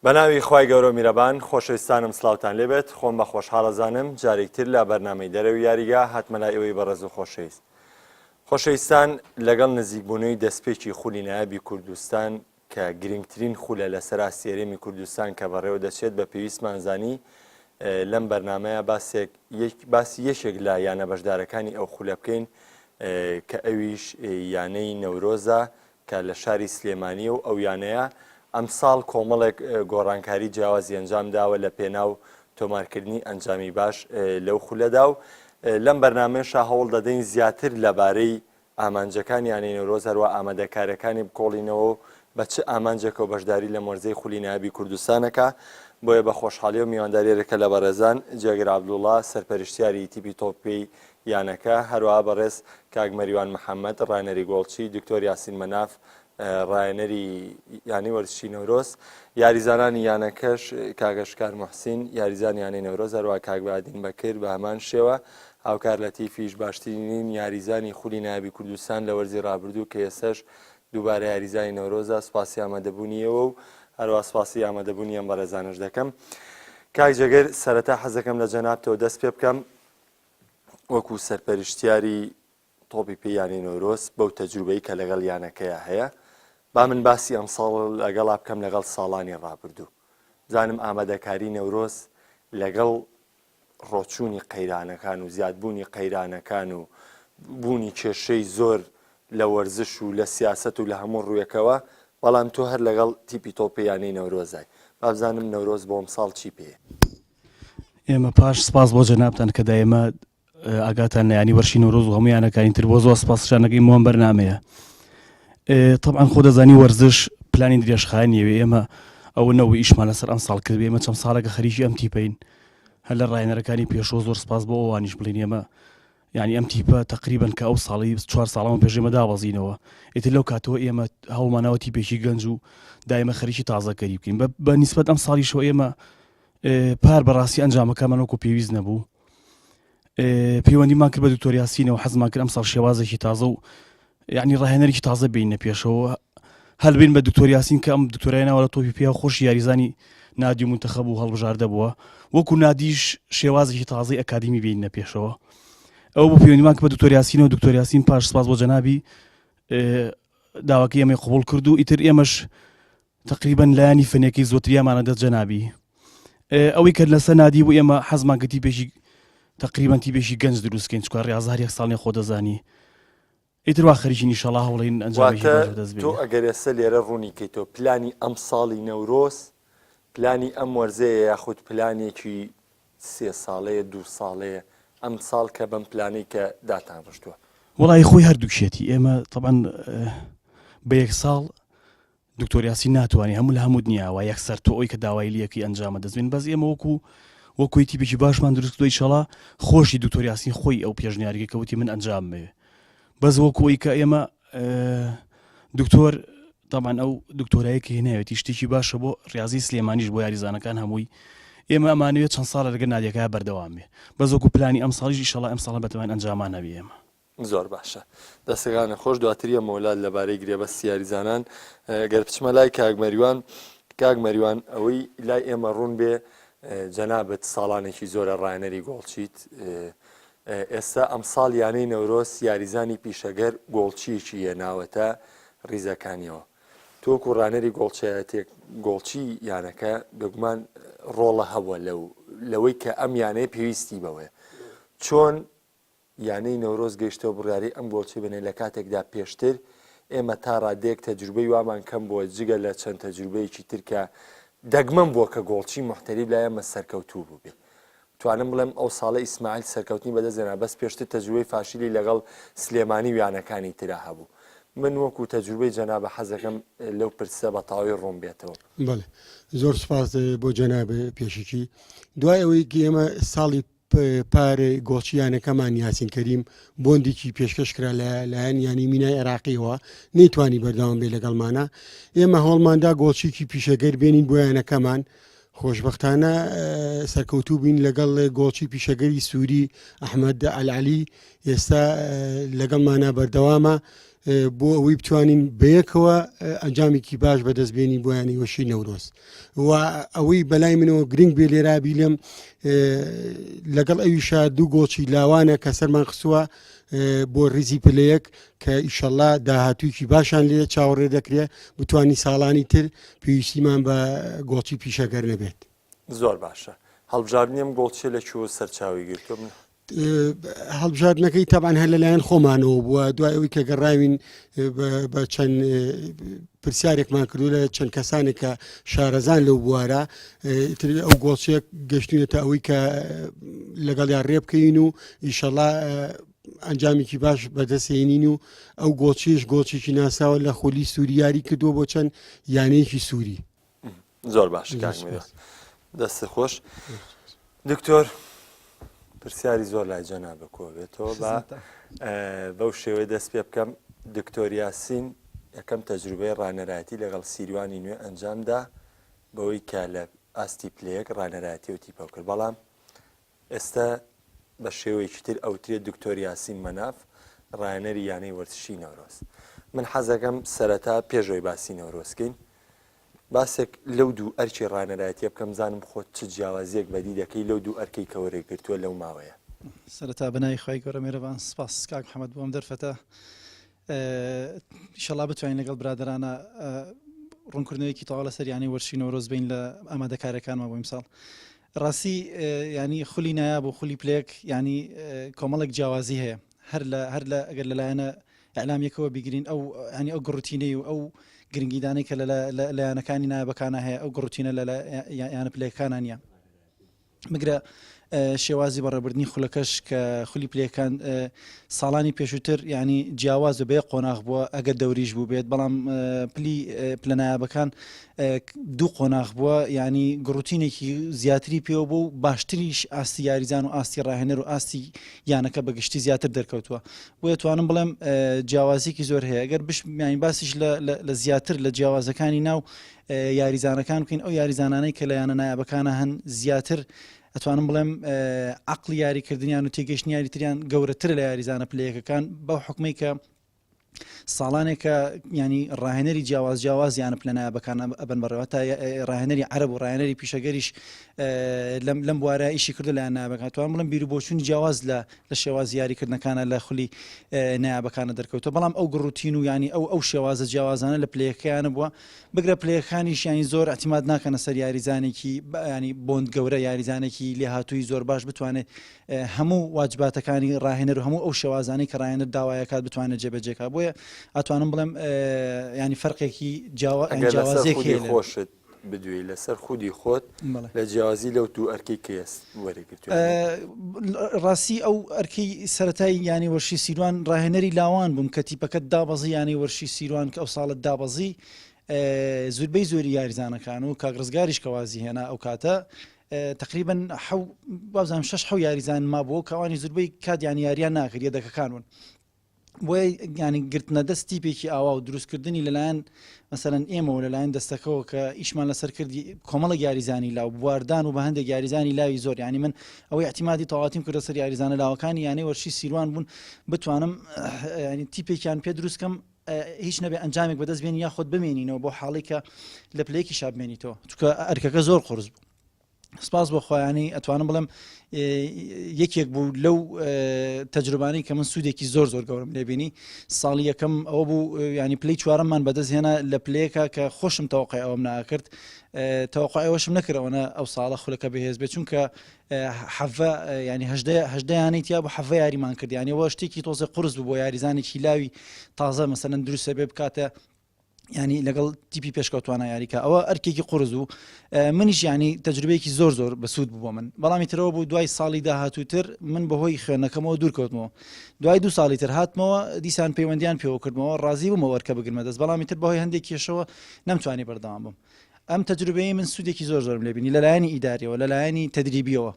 بەناوی خوای گەورەو میرەبان خۆشەویستانم سڵاوتان لێبێت خۆم بە خۆشحاڵ ئەزانم جارێک تر لە بەرنامەی دەرەوی یاریگا هاتمە لای ئێوەی بەڕێز و خۆشەویست خۆشەویستان لەگەڵ نزیکبوونەوەی دەستپێکی خولی نایابی کوردستان کە گرنگترین خولە لەسەر ئاستی هەرێمی کوردستان کە بەڕێوە دەچێت بە پێویستمان زانی لەم بەرنمەیە باسێک باسی یەکێک لە یانە بەشدارەکانی ئەو خولە بکەین کە ئەویش یانەی نەورۆزە کە لە شاری سلێمانییە و ئەو یانەیە ئەمساڵ کۆمەڵێک گۆڕانکاری جیاوازی ئەنجام داوە لە پێناو تۆمارکردنی ئەنجامی باش لەو خولەدا و لەم بەرنامەیەشا هەوڵ دەدەین زیاتر لەبارەی ئامانجەکانی یانەی نەورۆز هەروە ئامادەکاریەکانی بکۆڵینەوە و بە چ ئامانجێکەوە بەشداری لەم وەرزەی خولی نایابی کوردستانەکە بۆیە بە خۆشحاڵی و میوانداریەکە لە بەڕێزان جێگر عەبدوڵا سەرپەرشتیاری تیپی تۆپی یانەکە، هەروەها بەڕێز کاک مەریوان محەمەد ڕاهێنەری گۆڵچی، دکتۆر یاسین مەناف ڕاهێنەری یانەی وەرزشی نەورۆز، یاریزانانی یانەکەش کاک ئەشکار موحسین یاریزانی یانەی نەورۆز، هەروەها کاک بەهادین بەکر بە هەمان شێوە، هاوکار لەتیفیش باشترینین یاریزانی خولی نایابی کوردستان لە وەرزی ڕابردوو کە ئێستەش دووبارە یاریزانی نەورۆزە، سوپاسی ئامادەبوونی ئێوە و هەروەها سوپاسی ئامادەبوونی ئەم بەڕێزانەش دەکەم. کاک جێگر سەرەتا حەزەکەم لە جەنابتەوە دەست پێ بکەم، وەکو سەرپەرشتیاری تۆپی پێی یانەی نەورۆز بەو تەجروبەی کە لەگەڵ یانەکەیا هەیە با من باسی ئەمساڵ لەگەڵا بکەم لەگەڵ ساڵانی ڕابردوو بزانم ئامادەکاری نەورۆز لەگەڵ ڕۆچوونی قەیرانەکان و زیادبوونی قەیرانەکان و بوونی کێشەی زۆر لە وەرزش و لە سیاسەت و لە هەموو ڕوویەکەوە بەڵام تۆ هەر لەگەڵ تیپی تۆپی یانەی نەورۆزای بابزانم نەورۆز بۆ ئەمساڵ چی پێ ئێمە پاش سپاس بۆ جەنابتان کە دایمە ئاگاتان لە ینی وەرشی نەورۆز و هەموو یانەکانی تر بۆ زۆر سپاسشانەکەی مۆم بەرنمەیە طبعا خۆ دەزانی وەرزش پلانی درێژخایەنیەوێ ئێمە ئەوە نەوە ئیشمان لەسەر ئەم ساڵ کرد ئێمە چەند ساڵێکە خەریکی ئەم تیپین هەر لە ڕاهێنەرەکانی پێشۆ زۆر سپاس بۆ ئەوانیش بڵین ئێمە یعنی ئەم تیپە تقریبن کە ئەو ساڵی چوار ساڵەوە پێشێمە دابەزینەوە ئیتر لەو کاتەوە ئێمە هەوڵمانەوە تیپێکی گەنج و دایمە خەریکی تازەکەری بکەین بە نیسبەت ئەم ساڵیشەوە ئێمە پار بەڕاستی ئەنجامەکەمان وەکو پێویست نەبوو پەیوەندیمان کرد بە دکتۆر یاسینەوە حەزمان کرد ئەمساڵ شێوازێکی تازە و یعنی ڕاهێنەرێکی تازە بینە پێشەوە هەلبین بە دکتۆر یاسین کە ئەم دکتۆرای ناوە لە تۆپی پێ خۆش یاریزانی نادی و منتەخەب و هەڵبژاردە بووە وەکو نادیش شێوازێکی تازەی ئەکادیمی بینە پێشەوە ئەو بۆ پەیوەندیمان کرد بە دکتۆر یاسینەوە دکتۆر یاسین پاش سپاس بۆ جەنابی داواکەی ئێمەی قبوڵ کرد و ئیتر ئێمەش تەقریبەن لایەنی فەنیەکەی زۆتریامانە دەست جەنابی ئەوەی کە لەسەر نادی بوو ئێمە حەزمان کە تیپێکی تەقریبەن تیپێکی گەنج دروستکەین چکار ڕاز هەر یەک ساڵ نیە خۆ دەزانی ئیتر وا خەریکی نیشەڵا هەوڵین ئەنجامێکی واتە باش بەدەست تۆ بێنین. ئەگەر ئێستا لێرە ڕوونی کەیتەوە پلانی ئەمساڵی نەورۆز پلانی ئەم وەرزەیە یاخود پلانێکی سێ ساڵەیە دوو ساڵەیە ئەمساڵ کە بەم پلانەی کە داتان ڕشتووە؟ وەڵی خۆی هەردووکیەتی ئێمە تەبعەن بە یەک ساڵ دکتۆر یاسین ناتوانانی هەموو لە هەموو دنیاوە یەکسەر تۆ ئەوی کە داوای لیەکەی ئەنجامە دەستبێن بەس ئێمە وەکو وەکوی تیپێکی باشمان دروست کردووە ئیشەڵا خۆشی دکتۆر یاسین خۆی ئەو پێشنیاریگە کە وتی من ئەنجام بێ بەس وەکو ئەوی کە ئێمە دکتۆر طبعا ئەو دکتۆرایە کە هێناوێتی شتێکی باشە بۆ ڕاضی سلێمانیش بۆ یاریزانەکان هەمووی ئێمە ئەمانەوێت چەند ساڵە لەگەر نادیەکە بەردەوام بێ بەس وەکو پلانی ئەم ساڵیش ئیشەڵا ئەم ساڵە بەتەمان ئەنجامان هەبێ ئێمە زۆر باشە دەستەکانت خۆش دواتر یەمەوە لات لەبارەی گرێبەستی یاریزانان گەر بچمە لای کاک مەریوان کاک مەریوان ئەوەی لای ئێمە ڕوون بێ جەنابت ساڵانێکی زۆرە ڕایەنەری گۆڵچیت ئێستا ئەمساڵ یانەی نەورۆز یاریزانی پیشەگەر گۆڵچیەکی هێناوەتە ریزەکانیەوە تۆکو ڕانەری گۆڵچایەتێک گۆڵچی یانەکە بێگومان ڕۆڵە هەبووە لەو لەوەی کە ئەم یانەیە پێویستی بەوەیە چۆن یانەی نەورۆز گەیشتەوە بڕیارەی ئەم گۆڵچی بنێ لە کاتێکدا پێشتر ئێمە تا ڕادەیەک تەجروبەی وامان کەم بووە جگە لە چەند تەجروبەیەکی تر کە دەگمەن بووە کە گۆڵچی موحتەریف لای ئێمە سەرکەوتوو بووبێ توانم بڵێم ئەو ساڵە ئیسماعیل سەرکەوتنی بەدەست هێنا بەس پێشتر تەجروبەی فاشیلی لەگەڵ سلێمانی و یانەکانی ترا هەبوو من وەکو تەجروبەی جەنابە حەزەکەم لەو پرسە بە تەواوی ڕوون بێتەوە. بەڵێ زۆر سوپاس بۆ جەناب پێشەکی دوای ئەوەی ئێمە ساڵی پار گۆڵچی یانەکەمان یاسین کەریم بۆندێکی پێشکەش کرا لە لایەن یانی مینای عێراقیەوە نەیتوانی بەردەوام بێ لەگەڵمانە ئێمە هەوڵماندا گۆڵچیکی پیشەگەر بێنین بۆ یانەکەمان خۆشببختانە سەرکەوتوو بین لەگەڵ گۆڵچی پیشەگەری سووری ئەحمەد ئەلعلی ئێستا لەگەڵمانە بەردەوامە. بۆ ئەوەی بتوانین بەیەکەوە ئەنجامێکی باش بەدەست بێنین بۆ یانەی وەشی نەورۆز و ئەوەی بەلای منەوە گرنگ بێ لێرا بیلم لەگەڵ ئەویشا دوو گۆڵچی لاوانە کە سەرمان خستووە بۆ ریزی پلەیەک کە ئیشەڵا داهاتوویکی باشان لێ چاوەڕێ دەکرێت بتانی ساڵانی تر پێویستیمان بە گۆڵچی پیشەگەر نەبێت. زۆر باشە هەڵبژاردنی ئەم گۆڵچیە لە کوێوە سەرچاوەی گرتووە؟ من هەڵبژاردنەکەی تەبان هەر لەلایەن خۆمانەوە بووە دوای ئەوەی کە گەڕاوین بە چەند پرسیارێکمان کردو لە چەند کەسانێک کە شارەزان لەو بوارە تر ئەو گۆڵچێک گەشتوینەتە ئەوەی کە لەگەڵیان ڕێ بکەین و ئیشەڵا ئەنجامێکی باش بەدەستێنین و ئەو گۆڵچیش گۆڵچێکی ناساوە لە خولی سووری یاری کردووە بۆ چەند یانەیەکی سووری. زۆر باش کاک میرۆ دەست خۆش دکتۆر پرسیاری زۆر لای جەنابە کۆ بێتەوە بە بەو شێوەی دەست پێ بکەم دکتۆر یاسین یەکەم تەجروبەی ڕانەرایەتی لەگەڵ سیروانی نوێ ئەنجامدا بەوەی کە لە ئاستی پلەیەک ڕانەرایەتی و تیپە کرد بەڵام ئێستا بە شێوەیەکی تر ئەوترێت دکتۆر یاسین مەناف ڕایەنەری یانەی وەرزشی نەورۆز. من حەزەکەم سەرەتا پێش ئەوەی باسی نەورۆز کەین باسێک لەو دوو ئەرکی ڕانەرایەتیە بکەم بزانم خۆت چ جیاوازیەک بەدی دەکەی لەو دوو ئەرکەی کە وەرت گرتووە لەو ماوەیە. سەرەتا بەناوی خوای گەورە مێرەبان سپاس کاک محمد بۆ ئەم دەرفەتە ئیشەڵا بتوانین لەگەڵ برادەرانە ڕوونکردنەوەیەکی تەواو لەسەر یانەی وەرشی نەورۆز بین لە ئامادەکاریەکانمان بۆ ئیمساڵ ڕاستی ینی خولی نایاب و خولی پلێک ینی کۆمەڵێک جیاوازی هەیە هەر لە هەر لە ئەگەر لەلایەنە ئەلامیەکەوە بیگرین ئەو ینی ئەو گڕوتینەی و ئەو گرنگیدانەی کە لە لایەنەکانی نایابەکانە هەیە ئەو گڕوتینە لە یانە پلەکانە نییە بگرە شێوازی بەڕێوەبردنی خولەکەش کە خولی پلەکان ساڵانی پێشووتر ینی جیاواز و بێ قۆناغ بووە ئەگەر دەوریش بوو بێت بەڵام پلی پلەنایابەکان دوو قۆناغ بووە ینی گڕوتینێکی زیاتری پێوە بوو و باشتریش ئاستی یاریزان و ئاستی ڕاهێنەر و ئاستی یانەکە بەگشتی زیاتر دەرکەوتووە بۆیە توانم بڵێم جیاوازیکی زۆر هەیە گەر بش ینی باسیش لە زیاتر لە جیاوازەکانی ناو یاریزانەکان بکەین ئەو یاریزانانەی کە لە یانە نایابەکانە هەن زیاتر ئەتوانم بڵێم عقلی یاریکردنیان و تێگەشتنی یاریتریان گەورەتر لە یاریزانە پلەیەکەکان بەو حکومەی کە ساڵانێکە ینی ڕاهێنەری جیاواز جیاواز یانە پلە نایابەکان ئەبن بەڕێوە تا ڕاهێنەری عەرب و ڕاهێنەری پیشەگەریش لەم لەم بوارە ئیشی کردو لە نایابەکان توان بڵم بیر و بۆچوونی جیاواز لە لە شێوازی یاریکردنەکانە لە خولی نایابەکانە دەرکەوتە بەڵام ئەو گڕوتین و ینی ئەو ئەو شێوازە جیاوازانە لە پلەیەکەیانە بووە بگرە پلەیەکانیش ینی زۆر اعتماد ناکەنە سەر یاریزانێکی ینی بۆند گەورە یاریزانێکی لێهاتووی زۆر باش بتوانێت هەموو واجباتەکانی ڕاهێنەر و هەموو ئەو شێوازانەی کە ڕاهێنەر داوایەکات بتوانێت جێبەجێکا بۆیە ئەتوانم بڵێم ینی فەرقێکی جیاوازێک خۆشت بدوێی لەسەر خودی خۆت لە جیاوازی لەو دوو ئەرکەی کە ئێست وەریگرتووە؟ ڕاستی ئەو ئەرکەی سەرەتای یانەی وەرشی سیروان ڕاهێنەری لاوان بووم کە تیپەکەت دابەزی یانەی وەرشی سیروان کە ئەو ساڵت دابەزی زوربەی زۆری یاریزانەکان و کاک ڕزگاریش کە وازی هێنا ئەو کاتە تقریبا حەو بازم شش حەو یاریزان مابوو کەوانی زوربەی کاتیان یاریان ناکرد یەدەکەکان بوون بۆیە یانی گرتنە دەست تیپێکی ئاوا و دروستکردنی لەلایەن مەسەلەن ئێمەوە لەلایەن دەستەکەەوە کە ئیشمان لەسەر کردی کۆمەڵێک یاریزانی لاو بواردان و بە هەندێک یاریزانی لاوی زۆر ینی من ئەوەی اعتیمادی تەواوەتیم کردە سەر یاریزانە لاوەکانی یانەی وەرشی سیروان بوون بتوانم ینی تیپێکیان پێ دروستکەم هیچ نەبێ ئەنجامێک بەدەست بێن یاخود بمێنینەوە بۆ حاڵی کە لە پلەیەکی شابمێنیتەوە چونکە ئەرکەکە زۆر قورس بوو سپاس بۆ خوایانی ئەتوانم بڵێم یەکێک بوو لەو تەجروبانەی کە من سوودێکی زۆر زۆر گەورم لێبینی ساڵی یەکەم ئەوە بوو ینی پلی چوارەممان بەدەست هێنا لە پلەیەکە کە خۆشم تەوقع ئەوم ناکرد تەوقع ئەوەشم نەکردەوەە ئەو ساڵە خولەکە بەهێز بێت چونکە حەڤە ینی هەژدەیانەی تیا بوو حەڤە یاریمان کرد یانەوە شتێکی تۆزێ قرس بوو بۆ یاریزانێکی لاوی تازە مەسەلەن دروستە بێ بکاتە ینی لەگەڵ تیپی پێشکەوتوانە یاریکە ئەوە ئەرکێکی قرس بوو منیش ینی تەجروبەیەکی زۆر زۆر بەسوود بوو بۆ من بەڵامی ترەوە بوو دوای ساڵی داهاتووتر من بەهۆی خوێندنەکەمەوە دوور کەوتمەوە دوای دو ساڵی تر هاتمەوە دیسان پەیوەندیان پێوە کردمەوە ڕازی بوومەوە ئەرکە بگرمە دەست بەڵامی تر بەهۆی هەندێک کێشەوە نەمتوانی بەردەوام بم ئەم تەجروبەیە من سوودێکی زۆر زۆرم لێبینی لەلایەنی ئیداریەوە لەلایەنی تەدریبیەوە.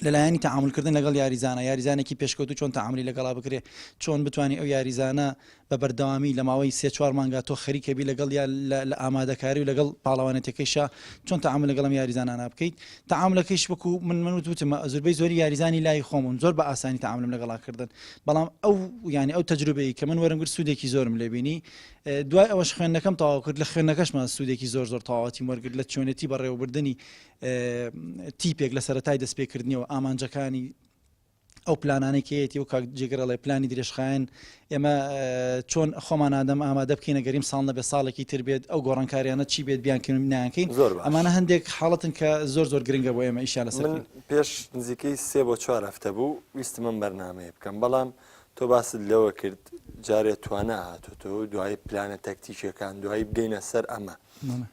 لەلایەنی تەعامولکردن لەگەڵ یاریزانە، یاریزانێکی پێشکەوتوو چۆن تەعامولی لەگەڵا بکرێ، چۆن بتوانی ئەو یاریزانە بە بەردەوامی لە ماوەی سێ چوار مانگا تۆ خەریکە بی لەگەڵ یا لە ئامادەکاری و لەگەڵ پاڵەوانێتیەکەیشا چۆن تەعامول لەگەڵ ئەم یاریزانانە بکەیت. تەعامولەکەیش وەکو من من وتم زۆربەی زۆری یاریزانی لای خۆم بوون زۆر بە ئاسانی تەعامولم لەگەڵا کردن، بەڵام ئەو یانی ئەو تەجروبەی کە من وەرم گرت سوودێکی زۆرم لێ بینی. دوای ئەوەش خوێندنەکەم تەواو کرد لە خوێندنەکەشما سوودێکی زۆر زۆر تەواوەتیم وەرگرت لە چۆنێتی بەڕێوەبردنی تیپێک لە سەرەتای دەستپێکردنیەوە ئامانجەکانی ئەو پلانانەی کەیەتی و کاک جێگر ئەڵێ پلانی درێژخایەن ئێمە چۆن خۆمان ئادەم ئامادە بکەینە گەریم ساڵ نەبێ ساڵێکی تر بێت ئەو گۆڕانکاریانە چی بێت بیانکەین نانکەین زۆر باش ئەمانە هەندێک حاڵەتن کە زۆر زۆر گرنگە بۆ ئێمە ئیشیان لەسەر من بکەین. پێش نزیکەی سێ بۆ چوار هەفتە بوو ویستم ئەم بەرنامەیە بکەم بەڵام تۆ باست لەوە کرد جارێ توانا هاتۆتەوە دوایی پلانە تەکتیکیەکان دوایی بگەینە سەر ئەمە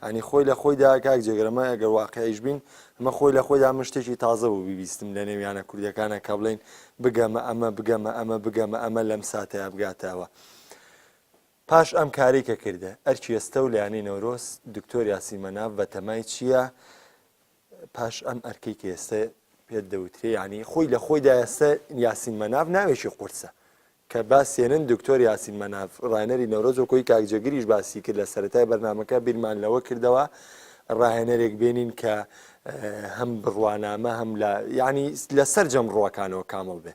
ینی خۆی لە خۆیدا کاک جێگەرەمە ئەگەر واقعیش بین ئەمە خۆی لە خۆیدا من شتێکی تازە بوو بیبیستم لە نێویانە کوردەکانە کە بڵین بگەمە ئەمە بگەمە ئەمە بگەمە ئەمە لەم ساتەیە بگاتەوە پاش ئەم کاری کە کردە ئەرکی ئێستە و لایانی نەورۆز دکتۆر یاسین مەناف بەتەمای چییە پاش ئەم ئەرکەی کە ئێستە پێت دەوترێ یعنی خۆی لە خۆیدا ئێستە یاسین مەناف ناوێکی قورسە کە باسێنن دکتۆر یاسین مەناف ڕاهێنەری نەورۆز وەکۆی کاک جێگریش باسی کرد لە سەرەتای بەرنامەکە بیرمان لەوە کردەوە ڕاهێنەرێک بێنین کە هەم بڕوانامە هەم لە یعنی لە سەرجەم ڕووەکانەوە کامڵ بێ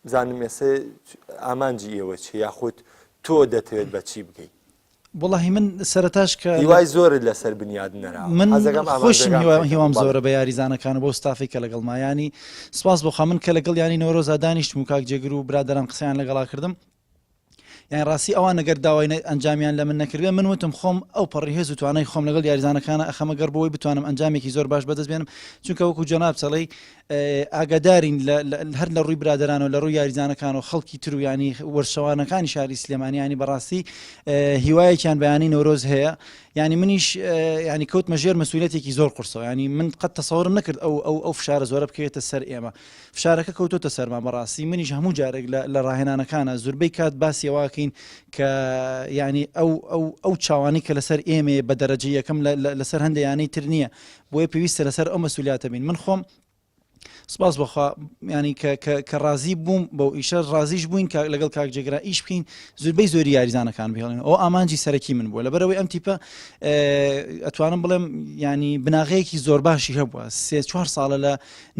بزانم ئێستا ئامانجی ئێوە چی یاخود تۆ دەتەوێت بە چی بگەی؟ وەڵاهی من سەرەتاش کە هیوای زۆرت لەسەر بنیاد نراوە من خۆشم هیوام زۆرە بە یاریزانەکان و بەو ستافی کە لەگەڵما ینی سپاس بۆ خوا من کە لەگەڵ یانی نەورۆزا دانیشتم و کاک جێگر و برادەران قسەیان لەگەڵا کردم یان ڕاستی ئەوان نەگەر داوای ئەنجامیان لە من نەکردێ من وتم خۆم ئەو پەڕی هێز و توانای خۆم لەگەڵ یاریزانەکانە ئەخەمە گەڕ بۆی بتوانم ئەنجامێکی زۆر باش بەدەست بێنم چونکە وەکو جەناب چەڵی ئاگادارین هەر لە ڕووی برادەرانەوە لە ڕووی یاریزانەکان و خەڵکی تر و ینی وەرشەوانەکانی شاری سلێمانی ینی بەڕاستی هیوایەکیان بەیانی نەورۆز هەیە ینی منیش ینی کەوتمە ژێر مەسوولەتێکی زۆر قورسەوە ینی من قەت تەسەورم نەکرد ئەو ئەو ئەو فشارە زۆرە بکەوێتە سەر ئێمە فشارەکە کەوتۆتە سەرمان بەڕاستی منیش هەموو جارێک لە ڕاهێنانەکانە زوربەی کات باسی ئەوەکەین کە ینی ئەو ئەو ئەو چاوانی کە لەسەر ئێمەیە بە دەرەجە یەکەم لەسەر هەندێک یانەی تر نییە بۆیە پێویستە لەسەر ئەو مەسولیاتە بین من خۆم سپاس بەخوا ینی کە ڕازی بووم بەو ئیشە ڕازیش بووین کە لەگەڵ کاک جێگرا ئیش بکەین زوربەی زۆری یاریزانەکان بهێڵین ئەو ئامانجی سەرەکی من بووە لەبەرەوەی ئەم تیپە ئەتوانم بڵێم ینی بناغەیەکی زۆر باشی هەبووە سێ چوار ساڵە لە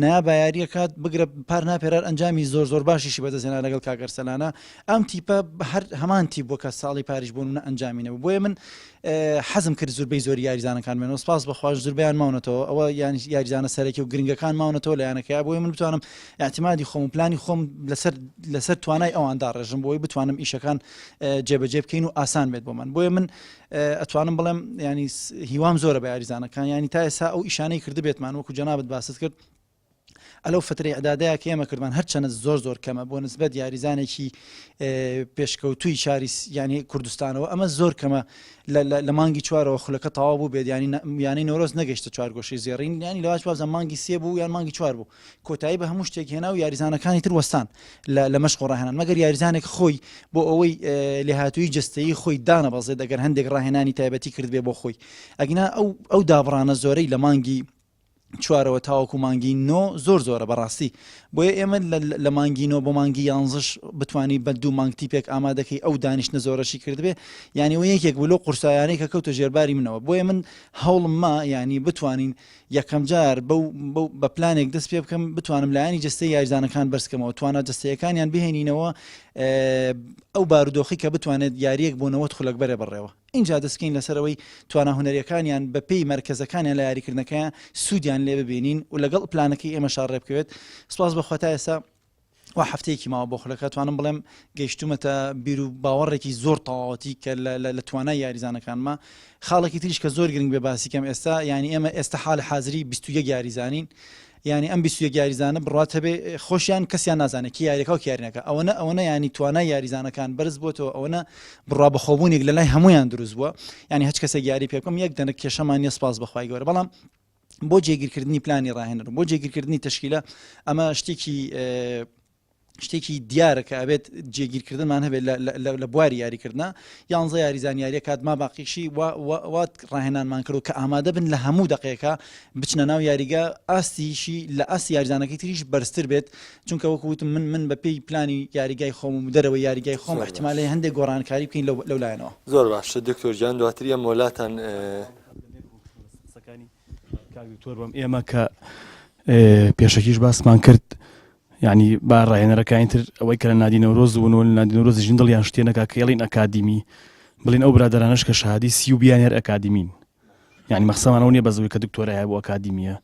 نایابا یاریەکات بگرە پار ناپێرار ئەنجامی زۆر زۆر باشیشی بەدەستهێنا لەگەڵ کاک ئەرسەلانە ئەم تیپە هەر هەمان تیپ بووە کە ساڵی پاریش بۆ نمونە ئەنجامی نەبوو بۆیە من حەزم کرد زوربەی زۆری یاریزانەکان بێنەوە سپاس بەخواش زوربەیان ماونەتەوە ئەوە یان یاریزانە سەرەکی و گرنگەکان ماونەتەوە لە یانەکەیا بۆیە من بتوانم ئیعتیمادی خۆم و پلانی خۆم لەسەر لەسەر توانای ئەوان داڕێژم بۆی بتوانم ئیشەکان جێبەجێ بکەین و ئاسان بێت بۆ من بۆیە من ئەتوانم بڵێم ینی هیوام زۆرە بە یاریزانەکان ینی تا ئێستا ئەو ئیشانەی کردبێتمان وەکو جەنابت باست کرد ئەلەو فترەی ئیعدادەیا کە ئێمە کردمان هەرچەنە زۆر زۆر کەمە بۆ نسبەت یاریزانێکی پێشکەوتووی شاری یانی کوردستانەوە ئەمە زۆر کەمە لە مانگی چوارەوە خولەکە تەواو بوو بێت ینی یانەی نەورۆز نەگەشتە چوارگۆشەی زێڕین ینی لەواش بازە مانگی سێ بوو یان مانگی چوار بوو کۆتایی بە هەموو شتێک هێنا و یاریزانەکانی تر وەستان لە مەشق و ڕاهێنان مەگەر یاریزانێک خۆی بۆ ئەوەی لێهاتووی جستەیی خۆی دانەبەزێت ئەگەر هەندێک ڕاهێنانی تایبەتی کردبێ بۆ خۆی ئەگینا ئەو ئەو دابڕانە زۆرەی لە مانگی چوارەوە تاوەکو مانگی نۆ زۆر زۆرە بەڕاستی بۆیە ئێمە لە مانگی نۆ بۆ مانگی یانزش بتانی بە دوو مانگ تیپێک ئامادەکەی ئەو دانیشتە زۆرەشی کردبێ یعنی وە یەکێک بوو لەو قورسایانەی کە کەوتە ژێرباری منەوە بۆیە من هەوڵم ما یعنی بتوانین یەکەم جار بەو بە پلانێک دەست پێ بکەم بتوانم لایەنی جستەی یاریزانەکان بەرزکەمەوە توانا جستەیەکانیان بهێنینەوە ئەو بارودۆخی کە بتوانێت یاریەک بۆ 90 خولەک بەرێ بەڕێوە ئینجا دەستکەین لەسەر ئەوەی توانا هونەریەکانیان بە پێی مەرکەزەکانیان لە یاریکردنەکەیان سوودیان لێ ببینین و لەگەڵ پلانەکەی ئێمەشا ڕێبکەوێت سپاس بەخوا تا ئێستا وا هەفتەیەکی ماوە بۆ خولەکە توانم بڵێم گەیشتومەتە بیر و باوەڕێکی زۆر تەواوەتی کە لە توانای یاریزانەکانمە خاڵێکی تریش کە زۆر گرنگ بێ باسی کەم ئێستا یانی ئێمە ئێستا حاڵی حازری 21 یاریزانین یانی ئەم 21 یاریزانە بڕوات هەبێ خۆشیان کەسیان نازانێت کی یاریەکە و کی یارینەکە ئەوەنە ئەوەنە ینی توانای یاریزانەکان بەرز بۆتەوە ئەوەنە بڕوا بەخۆبوونێک لە لای هەمویان دروست بووە ینی هەچ کەسێک یاری پێ بکەم یەک دەنە کێشەمان نیە سپاس بەخوای گەورە بەڵام بۆ جێگیرکردنی پلانی ڕاهێنەر بۆ جێگیرکردنی تەشکیلە ئەمە شتێکی. شتێکی دیارە کە ئەبێت جێگیرکردنمان هەبێت لە بواری یاریکردنا یانزە یاریزان یاریە کات ما باقیشی وات ڕاهێنانمان کرد کە ئامادە بن لە هەموو دقێکە بچنە ناو یاریگە ئاستیشی لە ئاستی یاریزانەکەی تریش بەرزتر بێت چونکە وەکو وتم من من بە پێی پلانی یاریگای خۆم و دەرەوەی یاریگای خۆم احتمالەیە هەندێک گۆڕانکاری بکەین لەو لایەنەوە. زۆر باشە دکتۆر گیان دواتر یەمەوە لاتان. قسەکانی کاک دکتۆر بم ئێمە کە پێشەکیش باسمان کرد یعنی با ڕاهێنەرەکانی تر ئەوەی کە لە نادی نەورۆز بوون و لە نادی نەورۆز ژین دڵیان شتێ نەکا کە ئێڵین ئەکادیمی بڵین ئەو برادەرانەش کە شەهادی سی و بیان هەر ئەکادیمین یعنی مەخسەمان ئەو نییە بەس ئەوەی کە دکتۆرای هەبوو ئەکادیمیە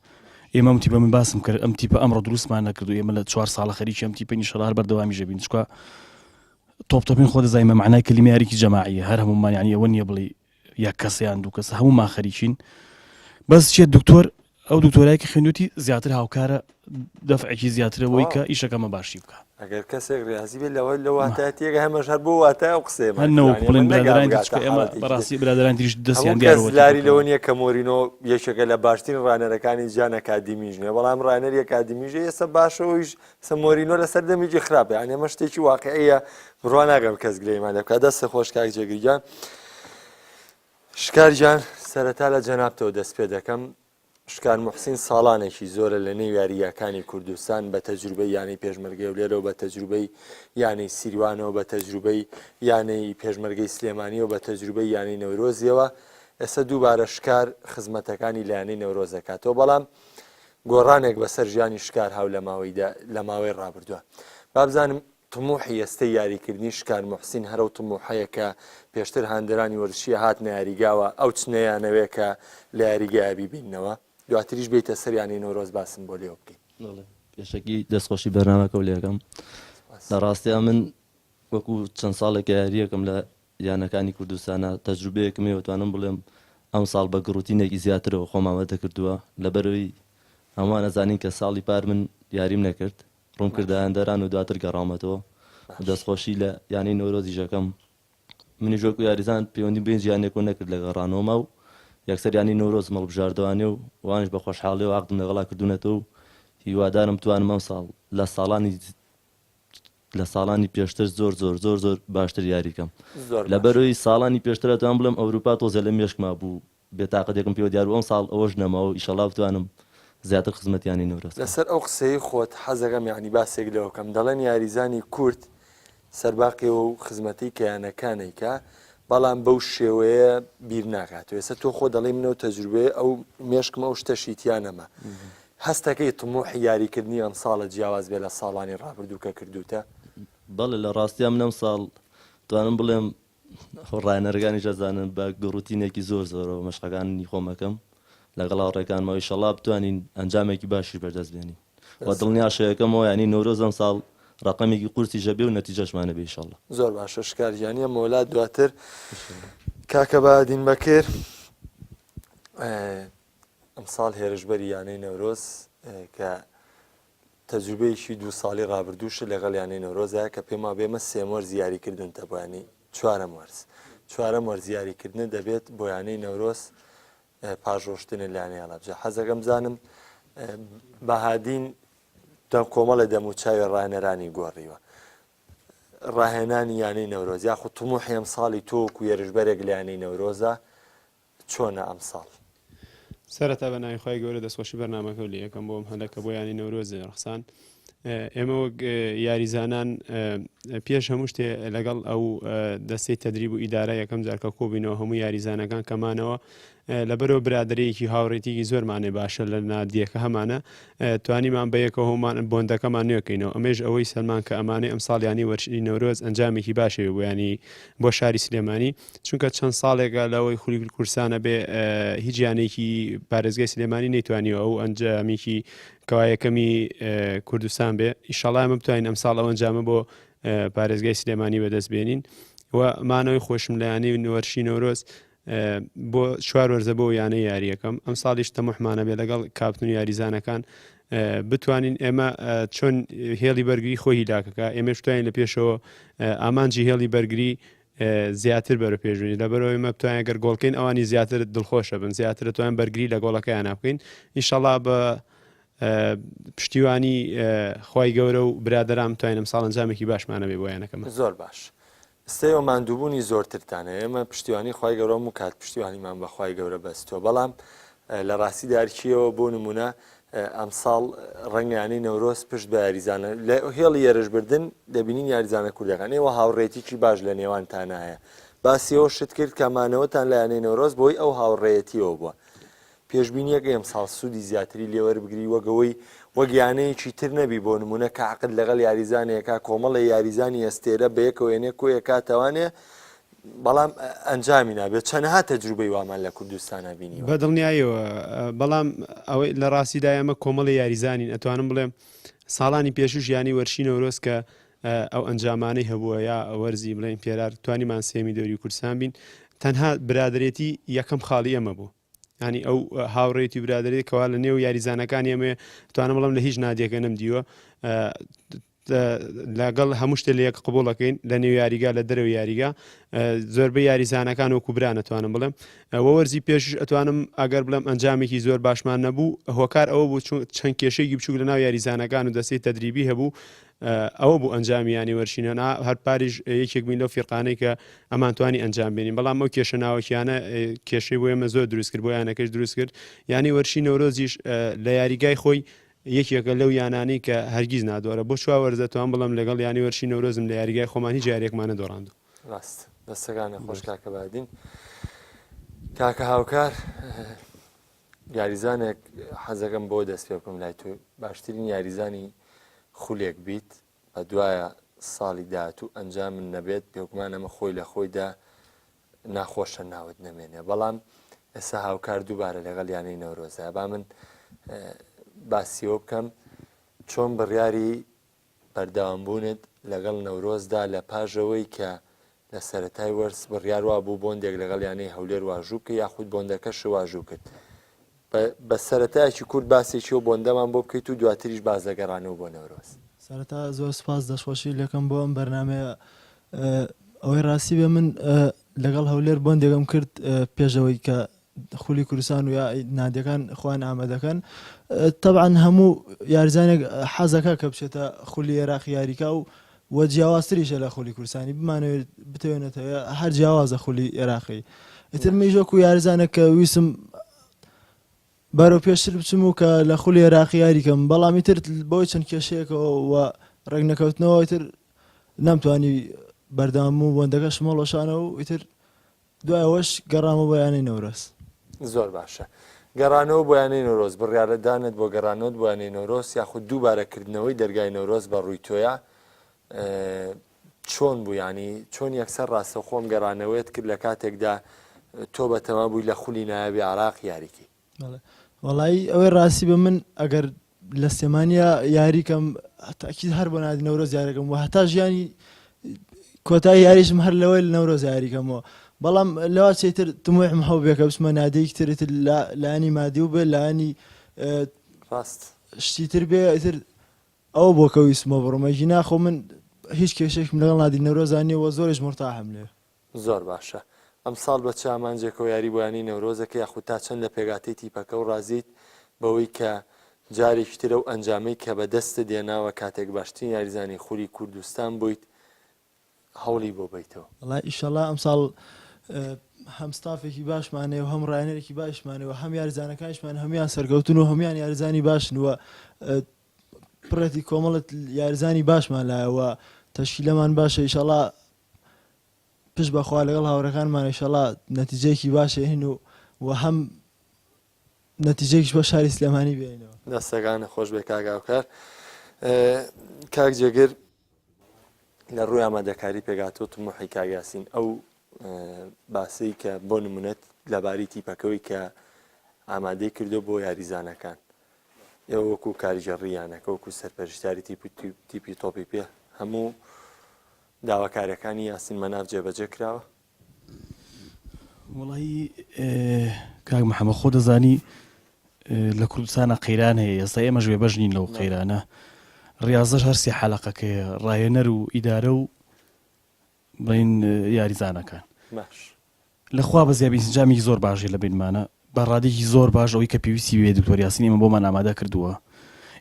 ئێمە ئەم تیپە من باسم کرد ئەم تیپە ئەمڕۆ دروستمان نەکرد و ئێمە لە چوار ساڵە خەریکی ئەم تیپە ئینشەڵا هەر بەردەوامیش دەبین چونکە تۆپ تۆپین خۆ دەزانین بە مەعنای کەلیمە یاریکی جەماعیە هەر هەموومان یعنی ئەوە نییە بڵێ یەک کەسە یان دوو کەسە هەموومان خەریکین بەس چیە دکتۆر ئەو دکتۆرای کە خوێندوتی زیاتر هاوکارە دەفعێکی زیاترە بۆی کە ئیشەکەمە باشی بکە ئەگەر کەسێک ڕاضی بێت لەوە لە واتای تێگە هەمەش هەر بۆ واتای ئەو قسەیە هەر نەوەک بڵێن برادەرانی تر چونکە ئێمە بەڕاستی برادەرانی تریش دەستیان دیارە کەس لاری لەوە نییە کە مۆرینۆ یەکێکە لە باشترین ڕانەرەکانی جیان ئەکادیمیش نییە بەڵام ڕانەری ئەکادیمیش ئێستا باشەوەیش سە مۆرینۆ لە سەردەمێکی خراپە یان ئێمە شتێکی واقعیە بڕوا ناگەم کەس گلەیمان لێ بکات دەست خۆش کاک جێگیر گیان شکار گیان سەرەتا لە جەنابتەوە دەست پێ دەکەم شکار موحسین ساڵانێکی زۆرە لە نێو یاریگاکانی کوردستان بە تەجروبەی یانەی پێشمەرگەی هەولێرەوە بە تەجروبەی یانەی سیروانەوە بە تەجروبەی یانەی پێشمەرگەی سلێمانیەوە بە تەجروبەی یانەی نەورۆزیەوە ئێستا دووبارە شکار خزمەتەکانی لە یانەی نەورۆز دەکاتەوە بەڵام گۆڕانێک بەسەر ژیانی شکار هاو لە ماوەیدا لە ماوەی ڕابردووە بابزانم تموحی ئێستەی یاریکردنی شکار موحسین هەر ئەو تموحەیە کە پێشتر هاندەرانی وەرزشی هاتنە یاریگاوە ئەو چنەیانەوێ کە لە یاریگایە بیبیننەوە دواتریش بێیتە سەر یانەی نەورۆز باسم بۆ لێوە بکەی. بەڵێ پێشەکی دەستخۆشی بەرنامەکەو لێکەم لە ڕاستیا من وەکو چەند ساڵێکە یاریەکەم لە یانەکانی کوردستانە تەجروبەیەکم هەیە توانم بڵێم ئەمساڵ بە گڕوتینێکی زیاترەوە خۆم ئامادە کردووە لەبەرەوەی هەمووان ئەزانین کە ساڵی پار من یاریم نەکرد ڕووم کردە هەندەران و دواتر گەڕاومەتەوە و دەستخۆشی لە یانەی نەورۆزیش ئەکەم. منیش وەکو یاریزان پەیوەندیم بە هیچ یانەیەکەوە نەکرد لە گەڕانەوەما و یەکسەر یانەی نەورۆزم هەڵبژاردەوانێ و ئەوانیش بە خۆشحاڵیەوە عەقدم لەگەڵا کردوونەتەوە و هیوادارم بتوانم ئەمساڵ لە ساڵانی لە ساڵانی پێشتر زۆر زۆر زۆر زۆر باشتر یاری کەم. زۆر باشە. لەبەرئەوەی ساڵانی پێشتر ئەتوانم بڵێم ئەوروپا تۆزێ لە مێشکما بوو بێتاقەتێکم پێوە دیار بوو ئەمساڵ ئەوەش نەما و ئیشەڵا بتوانم زیاتر خزمەتی یانەی نەورۆز بکەم. لەسەر ئەو قسەی خۆت حەزەکەم یانی باسێک لەوە بکەم دەڵێن یاریزانی کورد سەرباقی ئەو خزمەتەی کە یانەکان ئەیکا بەڵام بەو شێوەیە بیر ناکاتەوە ئێستا تۆ خۆ دەڵێی من ئەو تەجروبەیە ئەو مێشکم ئەو شتەشی تیا نەما هەستەکەی تموحی یاریکردنی ئەمساڵە جیاواز بێ لە ساڵانی ڕابردوو کە کردووتە؟ بەڵێ لە ڕاستیا من ئەمساڵ توانم بڵێم ڕاهێنەرەکانیش ئەزانن بە گڕوتینێکی زۆر زۆرەوە مەشقەکانی خۆم ئەکەم لەگەڵ هاوڕێکانمەوە ئیشەڵا بتوانین ئەنجامێکی باشیش بەردەست بێنین و دڵنیاشەکەمەوە یانی نەورۆز ئەمساڵ ڕەقەمێکی قورسیش ئەبێ و نەتیجەشمان ئەبێ ئیشەڵا. زۆر باشە شکار گیان یەمەوە لات دواتر کاکە بەهادین بەکر ئەمساڵ هێرشبەری یانەی نەورۆز کە تەجروبەیەکی دوو ساڵی ڕابردووشت لەگەڵ یانەی نەورۆزە کە پێم وابێ ئەمە سێم وەرز یاریکردنتە بۆ یانەی چوارەم وەرز چوارەم وەرز یاریکردنە دەبێت بۆ یانەی نەورۆز پاش ڕۆشتنە لە یانەی هەڵەبجە حەزەکەم بزانم بەهادین دەم کۆمەڵە دەم و چاوی ڕانەرانی گۆڕیوە ڕاهێنانی یانەی نەورۆز یاخود تموحی ئەم ساڵی تۆک و یێرشبەرێک لە یانەی نەورۆزە چۆنە ئەمساڵ؟ سەرەتا بە ناوی خوای گەورە دەستخۆشی بەرنامەکەو لێ ئەکەم بۆ ئەم هەلە کە بۆ یانەی نەورۆز ڕەخسان. ئێمە وەک یاریزانان پێش هەموو شتێ لەگەڵ ئەو دەستەی تەدریب و ئیدارە یەکەم جار کە کۆبینەوە هەموو یاریزانەکان کەمانەوە لەبەرەوە برادەرەیەکی هاوڕێتیکی زۆرمانێ باشە لە نادیەکە هەمانە توانیمان بە یەکەوە هەموومان بۆندەکەمان نوێکەینەوە ئەمەیش ئەوەی سەلمان کە ئەمانەی ئەمساڵ یانەی وەرشی نەورۆز ئەنجامێکی باشێ بۆ یانی بۆ شاری سلێمانی چونکە چەند ساڵێکە لەوەی خولی کوردستانە بێ هیچ یانەیەکی پارێزگای سلێمانی نەیتوانیوە ئەو ئەنجامێکی کەوا یەکەمی کوردستان بێ ئیشەڵا ئێمە بتوانین ئەمساڵ ئەو ئەنجامە بۆ پارێزگای سلێمانی بەدەست بێنین و مانەوەی خۆشم لە یانەی وەرشی نەورۆز بۆ چوار وەرزە بۆ یانەی یاریەکەم ئەم ساڵیش تەموحمانە بێ لەگەڵ کاپتن و یاریزانەکان بتوانین ئێمە چۆن هێڵی بەرگری خۆی هیلاکەکە ئێمەش بتوانین لە پێشەوە ئامانجی هێڵی بەرگری زیاتر بەرە پێشبینی لەبەرەوەی مە بتوانین گەر گۆڵکەین ئەوانی زیاتر دڵخۆشە بن زیاتر توان بەرگری لە گۆڵەکەیان بکەین ئیشەڵا بە. پشتیوانی خوای گەورە و برادەران بتوانین ئەمساڵ ئەنجامێکی باشمان هەبێ بۆ یانەکەمان. زۆر باش ئێستا ئێوە ماندووبوونی زۆرترتان هەیە ئێمە پشتیوانی خوای گەورە هەموو کات پشتیوانیمان بە خوای گەورە بەستووە بەڵام لە ڕاستیدا ئەرکیەوە بۆ نمونە ئەمساڵ ڕەنگە یانەی نەورۆز پشت بە یاریزانە لە هێڵی یێرشبردن دەبینین یاریزانە کوردەکان ئێوە هاوڕێتیکی باش لە نێوانتانە هەیە باسی ئەوە شت کرد کە مانەوەتان لە یانەی نەورۆز بۆی ئەو هاوڕێیەتیەوە بووە پێشبینیەکەی ئەمساڵ سوودی زیاتری لێوەربگری وەک ئەوەی وەک یانەیەکی تر نەبی بۆ نمونە کە عەقد لەگەڵ یاریزانێکا کۆمەڵێ یاریزانی ئەستێرە بەیەکەوە ێنێ کۆیەکاتەوانێ بەڵام ئەنجامی نابێت چەنەها تەجروبەی وامان لە کوردستانا بینیوە. بە دڵنیاییەوە بەڵام ئەوەی لە ڕاستیدا ئێمە کۆمەڵی یاریزانین ئەتوانم بڵێم ساڵانی پێشوش یانەی وەرشی نەورۆز کە ئەو ئەنجامانەی هەبووە یا وەرزی بڵێین پێرار توانیمان سێمی دەوری کوردستان بین تەنها برادەرێتی یەکەم خاڵی ئێمە بوو ینی ئەو هاوڕێتی برادێت کەوا لە نێو یاریزانەکانی ئەمێ توانم بڵم لە هیچ نادیەکە نەم دیوە لەگەڵ هەموو شتێ لە یەک قبوڵەکەین لە نێو یاریگا لە دەرەوە یاریگا زۆربەی یاریزانەکان وەکو برا نەتوانم بڵێم وە وەرزی پێشش ئەتوانم ئەگەر بڵێم ئەنجامێکی زۆر باشمان نەبوو هۆکار ئەوە بوو چەند کێشەیەکی بچوک لە ناو یاریزانەکان و دەستەی تەدریبی هەبوو ئەوە بوو ئەنجامی یانی وەرشینە نا هەر پاریش یەکێک بووین لەو فیرقانەی کە ئەمانتوانی ئەنجام بێنین بەڵام ئەو کێشە ناوەکیانە کێشەی بۆ ئێمە زۆر دروست کرد بۆ یانەکەش دروست کرد یانی وەرشی نەورۆزیش لە یاریگای خۆی یەکێکە لەو یانانەی کە هەرگیز نادۆرە بۆ چوار وەرزە توان بڵێم لەگەڵ یانی وەرشی نەورۆزم لە یاریگای خۆمان هیچ یاریەکمان نەدۆڕاندوو. ڕاست دەستەکانت خۆش کاکە بادین. کاکە هاوکار یاریزانێک حەزەکەم بۆ دەست پێ بکەم لای تۆ باشترین یاریزانی خولێک بیت بە دوایە ساڵی داهاتوو ئەنجامن نەبێت بێگومان ئەمە خۆی لە خۆیدا ناخۆشە ناوت نەمێنێ بەڵام ئێستا هاوکار دووبارە لەگەڵ یانەی نەورۆزە با من باسیەوە بکەم چۆن بڕیاری بەردەوامبوونت لەگەڵ نەورۆزدا لە پاژەوەی کە لە سەرەتای وەرز بڕیار وابوو بۆندێک لەگەڵ یانەی هەولێر واژوو بکەی یاخود بۆندەکەش واژوو کرد بە سەرەتایەکی کورت باسێکی و بۆندەمان بۆ بکەیت و دواتریش باس لە گەڕانەوە بۆ نەورۆز. سەرەتا زۆر سوپاس دەستخۆشی لەکەم بۆ ئەم بەرنامەیە ئەوەی ڕاستی بێ من لەگەڵ هەولێر بۆندێکم کرد پێش ئەوەی کە خولی کوردستان و یا نادیەکان خۆیان ئامادەکەن تەبعەن هەموو یاریزانێک حەزەکە کە بچێتە خولی عێراق یاریکا و و جیاوازتریشە لە خولی کوردستانی بمانەوێت بتوێنێتەوە هەر جیاوازە خولی عێراقی ئیتر منیش وەکو یاریزانێک کە ویستم بەرەو پێشتر بچم و کە لە خولی عێراقی یاریکەم بەڵام ئیتر بەوەی چەند کێشەیەکەوە و ڕێکنەکەوتنەوە ئیتر نەمتوانی بەردەوام و بۆندەکەشم هەڵوەشانەوە و ئیتر دوای ئەوەش گەڕامەوە بۆ یانەی نەورۆز. زۆر باشە. گەڕانەوە بۆ یانەی نەورۆز، بڕیارەدانت بۆ گەڕانەوەت بۆ یانەی نەورۆز یاخود دووبارە کردنەوەی دەرگای نەورۆز بە ڕووی تۆیا چۆن بوو یانی چۆن یەکسەر ڕاستەوخۆ ئەم گەڕانەوەیەت کرد لە کاتێکدا تۆ بەتەما بووی لە خولی نایابی عێراق یاریکەی؟ وەڵایی ئەوەی ڕاستی بە من ئەگەر لە سلێمانیا یاری کەم تاکید هەر بۆ نادی نەورۆز یاریەکەم و هەتا ژیانی کۆتایی یاریشم هەر لەوەی لە نەورۆز یاریکەمەوە بەڵام لەوا چیتر تموحم هەبوو کە بچمە نادیەکی تر تر لایەنی مادی و بێ لایەنی ڕاست شتی تر بێ ئیتر ئەوە بۆ کە ویستمە بڕۆم ئەگینا خۆ من هیچ کێشێکم لەگەڵ نادی نەورۆزا نییە و زۆریش مورتاحم لێ. زۆر باشە ئەمساڵ بە چ ئامانجێکەوە یاری بۆ یانەی نەورۆز دەکەی یاخود تا چەند لە پێکهاتەی تیپەکەو ڕازیت بەوەی کە جارێکی تر ئەو ئەنجامەی کە بەدەستت هێناوە کاتێک باشترین یاریزانی خولی کوردستان بوویت هەوڵی بۆ بەیتەوە؟ وەڵا ئیشەڵا ئەمساڵ هەم ستافێکی باشمان هەیە و هەم ڕاهێنەرێکی باشمان هەیە و هەم یاریزانەکانیشمان هەموویان سەرکەوتوون و هەموویان یاریزانی باشن و پڕێتی کۆمەڵت یاریزانی باشمان لایە و تەشکیلەمان باشە ئیشەڵا پشت بەخوا لەگەڵ هاوڕێکانمان ئیشەڵا نەتیجەیەکی باش هێنین و و هەم نەتیجەیەکیش بۆ شاری سلێمانی بێنینەوە. دەستەکانت خۆش بێ کاک هاوکار. کاک جێگر لە ڕووی ئامادەکاری پێکهاتووە تموحی کاک یاسین ئەو باسەی کە بۆ نمونەت لەباری تیپەکەوەی کە ئامادەی کردو بۆ یاریزانەکان ئێوە وەکو کارگێڕی یانەکە وەکو سەرپەرشتیاری تیپی تۆپی پێ هەموو داواکاریەکانی یاسین مەناف جێبەجێ کراوە؟ وەڵی کاک محەممەد خۆ دەزانی لە کوردستانە قەیران هەیە ئێستا ئێمەش بێ بەش نین لەو قەیرانە ڕاضەش هەرسی حەلقەکەیە ڕاهێنەر و ئیدارە و بڵین یاریزانەکان باش لە خوا بەزیابی ئینسجامێکی زۆر باشی لە بینمانە بە ڕادێکی زۆر باش ئەوەی کە پێویستی بێ دکتۆر یاسین ئێمە بۆمان ئامادە کردووە.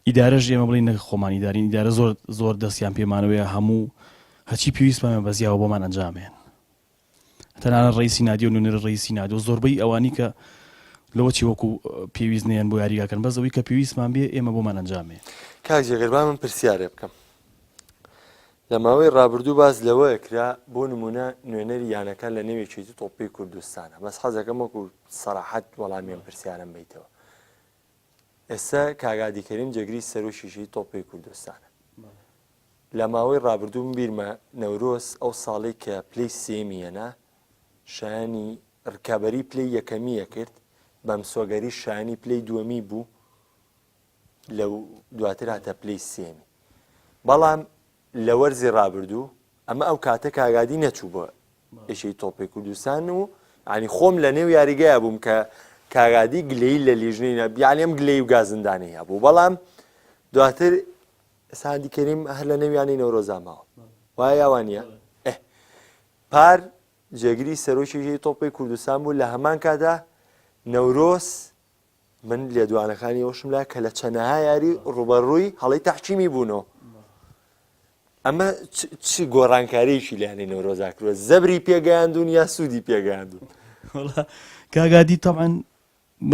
ئیدارەش ئێمە بڵێین نەک خۆمان ئیدارین ئیدارە زۆر زۆر دەستیان پێمانەوەیە هەموو هەرچی پێویستمان بە زیاوە بۆمان ئەنجامێن تەنانەت ڕئیسی نادی و نوێنەری ڕئیسی نادی و زۆربەی ئەوانی کە لەوە چی وەکو پێویست نێن بۆ یاریگاکەن بەس ئەوەی کە پێویستمان بێ ئێمە بۆمان ئەنجامێ. کاک جێگر با من پرسیارێ بکەم لە ماوەی ڕابردوو باس لەوە کرا بۆ نمونە نوێنەری یانەکە لە نێو یەکێتی تۆپی کوردستانە بەس حەزەکەم وەکو سەراحەت وەڵامی ئەم پرسیارم بیتەوە ئێستا کاک هادی کەریم جێگری سەرۆکی یەکێتی تۆپی کوردستانە لە ماوەی ڕابردوو من بیرمە نەورۆز ئەو ساڵەی کە پلەی سێیەمی هێنا شایانی ڕکابەری پلەی یەکەمی ئەکرد بە مسۆگەری شایانی پلەی دووەمی بوو لە دواتر هاتە پلەی سێمی بەڵام لە وەرزی ڕابردوو ئەمە ئەو کاتە کاگادی نەچوو بۆ یەکێتی تۆپی کوردستان و ینی خۆم لە نێو یاریگایە بووم کە کاگادی گلەی لە لیژنەی نەبیانم گلەی و گازندانەی هەبوو بەڵام دواتر ساندی کەریم هەر لە نێو یانەی نەورۆزا ماوە وایە یا وانە ئه پار جێگری سەرۆکی یەکێتی تۆپی کوردستان بوو لە هەمان کاتا نەورۆز من لێدوانەکانی ئەوشم لا کە لە چەنەها یاری ڕوبەڕووی هەڵی تەحکیمی بوونەوە ئەمە چ گۆڕانکاریەکی لە یانەی نەورۆزا کردوە زەبری پێگەیاندون یا سوودی پێگەیاندون کاگادی تەبعەن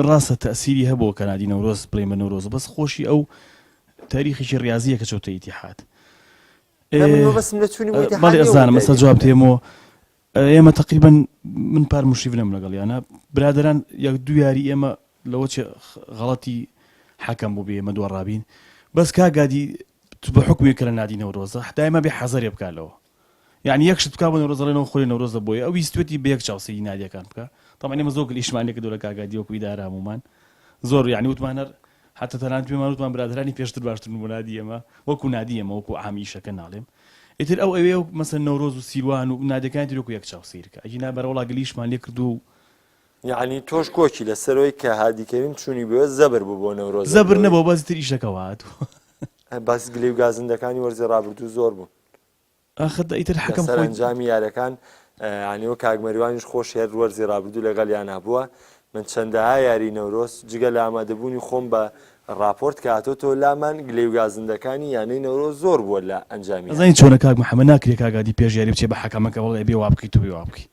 ڕاستە تەئسیری هەبووە کە نادی نەورۆز بڵێین بە نەورۆز بەس خۆشی ئەو تاریخێکی ڕیازیە کە چۆتە ئیتیحاد بەڵێ ئەزانم ئەستا جواب تێمەوە ئێمە تقریبا من پار مشریف نەم لەگەڵ یانە برادران یەک دوو یاری ئێمە لەوە چێ غەڵەتی حەکەم بوو بێ ئێمە دووە ڕابین بەس کاگادی بە حکومێک کە لە نادی نەورۆزە دایما بێ حەزەرێ بکا لەوە یانی یەک شت بکا بۆ نەورۆز دەڵێنەوە خۆی نەورۆزە بۆیە ئەو ویستوێتی بە یەک چاو سەیری نادیەکان بکا تەبعەن ئێمە زۆر گلیشمان لێ کردوە لە کاک هادی وەکو ئیدارە هەموومان زۆر یانی وتمان هەر حتی تەنانەت پێمان وتمان برادەرانی پێشتر باشترن بۆ نادی ئێمە وەکو نادی ئێمە وەکو عام ئیشەکە ناڵێم ئیتر ئەو ئەوێ مەسەن نەورۆز و سیروان و نادیەکانی تر وەکو یەک چاو سەیر کە ئەگینا بەرەوەڵا گلیشمان لێ کردووە و یەعنی تۆش کۆکی لەسەرەوەی کە هادی کەریم چوونی بۆ زەبر بوو بۆ نەورۆز زەبر نەبوو بەس تر ئیشەکە وات باس گلەی و گازندەکانی وەرزی ڕابردوو زۆر بوون ئاخر ئیتر حەکەم خۆی سەرەنجامی یاریەکان یانی وەک کاک مەریوانیش خۆش هەر وەرزی ڕابردوو لەگەڵیانا بووە من چەندەها یاری نەورۆز جگە لە ئامادەبوونی خۆم بە ڕاپۆرت کە هاتۆتەوە لامان گلەی و گازندەکانی یانەی نەورۆز زۆر بووە لە ئەنجامی ئەزانی چۆنە کاک محەمەد ناکرێ کاک هادی پێش یاری بچێ بە حەکەمەکە بڵێ ئەبێ وا بکەیت و بێ وا بکەی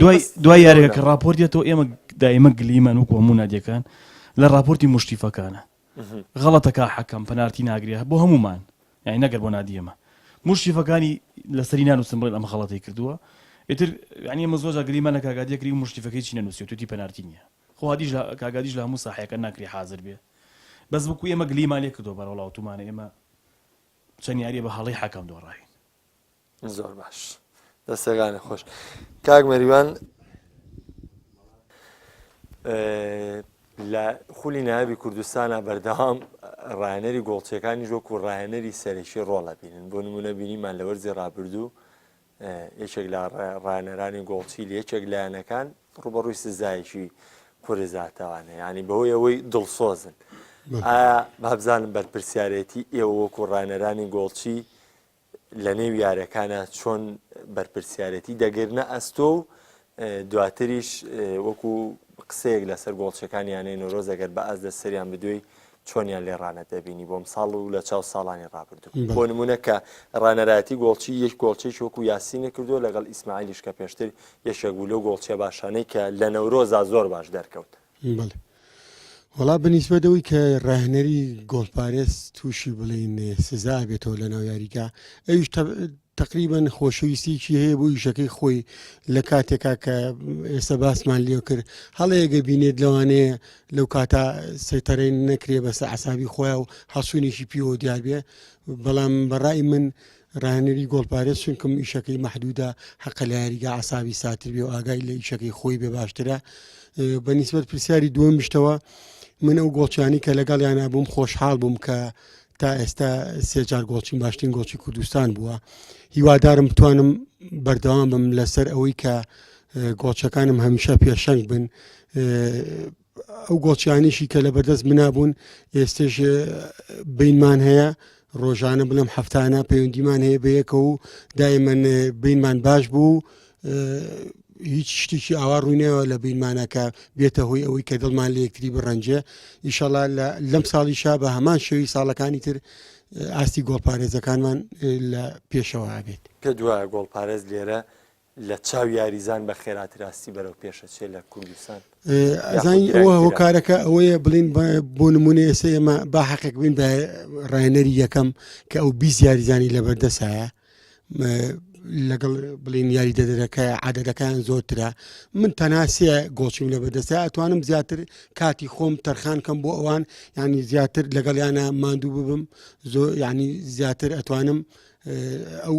دوای دوای یاریەکە کە ڕاپۆرت دێتەوە ئێمە دایمە گلیمان وەکو هەموو نادیەکان لە ڕاپۆرتی موشریفەکانە غەڵەتە کا حەکەم پەنارتی ناگرێ بۆ هەموومان یانی نەگەر بۆ نادی ئێمە موشریفەکانی لەسەری نانووسن بڵێن ئەمە غەڵەتی کردووە ئیتر یانی ئێمە زۆر جار گلیمان لە کاک هادیە کردی موشریفەکەی چی نەنووسیوە توتی پەنارتی نییە خۆ هادیش لە کاک هادیش لە هەموو ساحەیەکە ناکرێ حازر بێ بەس وەکو ئێمە گلیمان لێ کردووە بەرەوڵا وتومانە ئێمە چەند یاریە بە هەڵەی حەکەم دۆڕاوین. زۆر باش دەستەکانت خۆش کاک مەریوان لە خولی نایابی کوردستانە بەردەوام ڕایەنەری گۆڵچیەکانیش وەکو ڕایەنەری سەرەکی ڕۆڵە بینن بۆ نمونە بینیمان لە وەرزی ڕابردوو یەکێک لە ڕایەنەرانی گۆڵچی لە یەکێک لایەنەکان ڕوبەڕووی سزایەکی قورزاتەوانە ینی بەهۆی ئەوەی دڵسۆزن ئایا بابزانم بەرپرسیارێتی ئێوە وەکو ڕانەرانی گۆڵچی لە نێو یارەکانا چۆن بەرپرسیارێتی دەگرنە ئەستۆ و دواتریش وەکو قسەیەک لەسەر گۆڵچەکانی یانەی نەورۆز ئەگەر بە ئاست لەسەریان بدوێی چۆنیان لێ ڕانەت دەبینی بۆم ساڵ و لە چاو ساڵانی ڕابردوو بۆ نمونە کە ڕانەرایەتی گۆڵچی یەک گۆڵچێکی وەکو یاسینە کردو لەگەڵ ئیسماعیلیش کە پێشتر یەکێک بوو لەو گۆڵچیە باشانەی کە لە نەورۆزا زۆر باش دەرکەوت. بەڵێ وەڵا بە نیسبەت ئەوەی کە ڕاهێنەری گۆڵپارێز تووشی بڵێین سزا ئەبێتەوە لە ناو یاریگا ئەویش تقریبا خۆشەویستیکی هەیە بۆ ئیشەکەی خۆی لە کاتێکا کە ئێستا باسمان لێ کرد هەڵەیەگە بینێت لەوانەیە لەو کاتە سەیتەرەی نەکرێ بەسەر عسابی خۆیان و هەڵسوونێکی پیوە دیار بێ بەڵام بەڕای من ڕاهێنەری گۆڵپارێز چونکم ئیشەکەی مەحدودە حەقە لە یاریگا عەسابی ساتر بێ و ئاگای لە ئیشەکەی خۆی بێ باشترە بە نیسبەت پرسیاری دووەمیشتەوە من ئەو گۆڵچیانی کە لەگەڵیانە بووم خۆشحاڵ بووم کە تا ئێستا سێجار گۆڵچین باشترین گۆڵچی کوردستان بووە هیوادارم بتوانم بەردەوام بم لەسەر ئەوەی کە گۆڵچەکانم هەمیشە پێشەنگ بن ئەو گۆڵچیانیشی کە لە بەردەست منا بوون ئێستش بینمان هەیە ڕۆژانە بڵێم هەفتانە پەیوەندیمان هەیە بەیەکە و دایمەن بینمان باش بوو. هیچ شتێکی ئاوا ڕووینەوە لە بینمانە کە بێتە هۆی ئەوەی کە دڵمان لە یەکتری بڕەنجێ ئیشەڵا لەم ساڵیشا بە هەمان شێوی ساڵەکانی تر ئاستی گۆڵپارێزەکانمان لە پێشەوە ئەبێت. پێت وایە گۆڵپارێز لێرە لە چاو یاریزان بە خێراتر ئاستی بەرەو پێشەچێ لە کوردستان؟ ئەزانی ئەوە هۆکارەکە ئەوەیە بڵین بۆ نمونە ئێستا ئێمە با حەقێک بین بە ڕاهێنەری یەکەم کە ئەو 20 یاریزانی لەبەردەسایە لەگەڵ بڵین یاریدەدەرەکە عادەتەکان زۆرترە من تەنها سێ گۆڵچیم لە بەردەستە ئەتوانم زیاتر کاتی خۆم تەرخان کەم بۆ ئەوان ینی زیاتر لەگەڵیانە ماندوو ببم زۆر ینی زیاتر ئەتوانم ئەو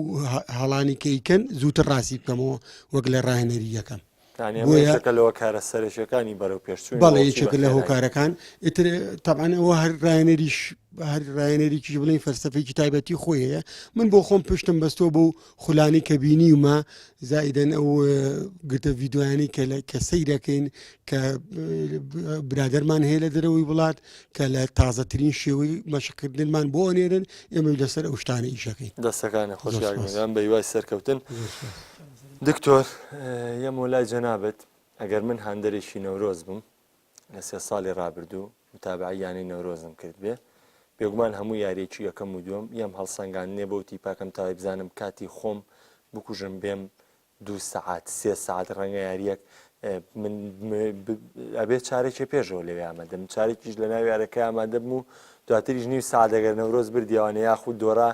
هەڵانی کە ئیکەن زووتر ڕاستی بکەمەوە وەک لە ڕاهێنەری یەکەم. یەکێکە لە هۆکارە سەرەکیەکانی بەرەو پێشچوون بەڵێ یەکێکە لە هۆکارەکان ئیتر تەبعەن ئەوە هەر ڕاهێنەریش هەر ڕاهێنەرێکیش بڵێن فەلسەفەیەکی تایبەتی خۆی هەیە من بۆ خۆم پشتم بەستۆ بۆ خولانی کە بینیومە زائیدەن ئەو گرتە ڤیددیویانی کە لە کە سەیرەکەین کە برادەرمان هەیە لە دەرەوەی وڵات کە لە تازەترین شێوەی مەشقکردنمان بۆ ئەنێرن ئێمە لەسەر ئەو شتانە ئیشەکەین. دەستەکانت خۆش کاک میران بە هیوای سەرکەوتن. دکتۆر یەمۆ لای جەنابت ئەگەر من هاندەرێکی نەورۆز بم لە سێ ساڵی ڕابردوو متابعەی یانەی نەورۆزم کرد بێ بێگومان هەموو یاریەکی یەکەم و دووەم یەم هەڵسەنگاندنێ بەو تیپاکەم تاوی بزانم کاتی خۆم بکوژم بێم دوو سەعات سێ سەعات ڕەنگە یاریەک من ئەبێ چارێکێ پێشەوە لەوێ ئامادەم چارێکیش لە ناو یارەکە ئامادە بم و دواتریش نیو سەعات ئەگەر نەورۆز بردیوانە یاخود دۆرا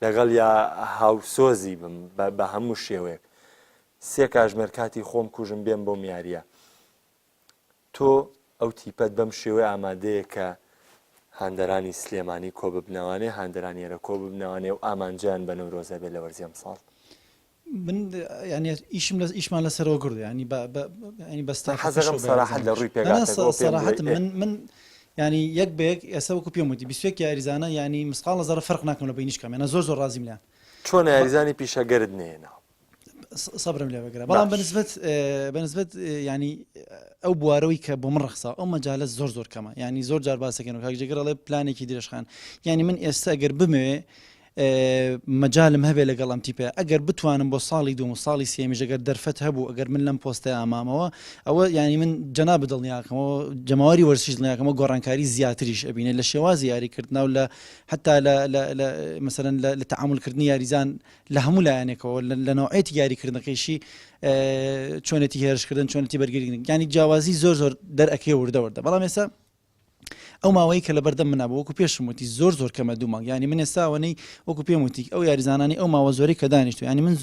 لەگەڵ یا هاوسۆزی بم بە هەموو شێوەیەک سێ کاژمێر کاتی خۆم کوژم بێم بۆم یاریە تۆ ئەو تیپەت بەم شێوەیە ئامادەیە کە هاندەرانی سلێمانی کۆببنەوانێ هاندەرانی ئێرە کۆببنەوانێ و ئامانجیان بە نەورۆزە بێ لە وەرزی ئەمساڵ؟ من یعنی ئیشم لە ئیشمان لەسەرەوە کرد ینی ینی بەستا حەزەکەم سەراحەت لە ڕووی پێکهاتەکەوە پێم سەراحەت من من ینی یەک بە یەک ئێستا وەکو پێم وتی 21 یاریزانە ینی مسقاڵە زەڕە فەرق ناکەم لە بەینیش کامیانە زۆر زۆر ڕازیم لیان چۆن یاریزانی پیشەگەرت نێناو سەبرم لێ بگرە بەڵام بەنسبەت بەنسبەت ینی ئەو بوارەوەی کە بۆ من ڕەخسا ئەو مەجالە زۆر زۆر کەمە ینی زۆر جار باسەکەن و کاک جێگر ئەڵێ پلانێکی درێژخان ینی من ئێستا گەر بمەوێ مەجالم هەبێ لەگەڵ ئەم تیپە ئەگەر بتوانم بۆ ساڵی دووەم و ساڵی سێیەمیش ئەگەر دەرفەت هەبوو ئەگەر من لەم پۆستەیا مامەوە ئەوە یانی من جەنابت دڵنیاکەمەوە جەماوەری وەرزشیش دڵنیاکەمەوە گۆڕانکاری زیاتریش ئەبینێ لە شێوازی یاریکردنا و لە حتا لە لە لە مەسەلەن لە لە تەعامولکردنی یاریزان لە هەموو لایەنێکەوە لە نەوعێتی یاریکردنەکەیشی چۆنێتی هێرشکردن چۆنێتی بەرگریکردن یانی جیاوازی زۆر زۆر دەرئەکەوێ وردە وردە بەڵام ئێستا ئەو ماوەی کە لەبەردەم منا بوو وەکو پێشم وتی زۆر زۆر کەمە دوو مانگ یانی من ئێستا ئەوەنەی وەکو پێم وتی ئەو یاریزانانی ئەو ماوە زۆرەی کە دانیشتو یانی من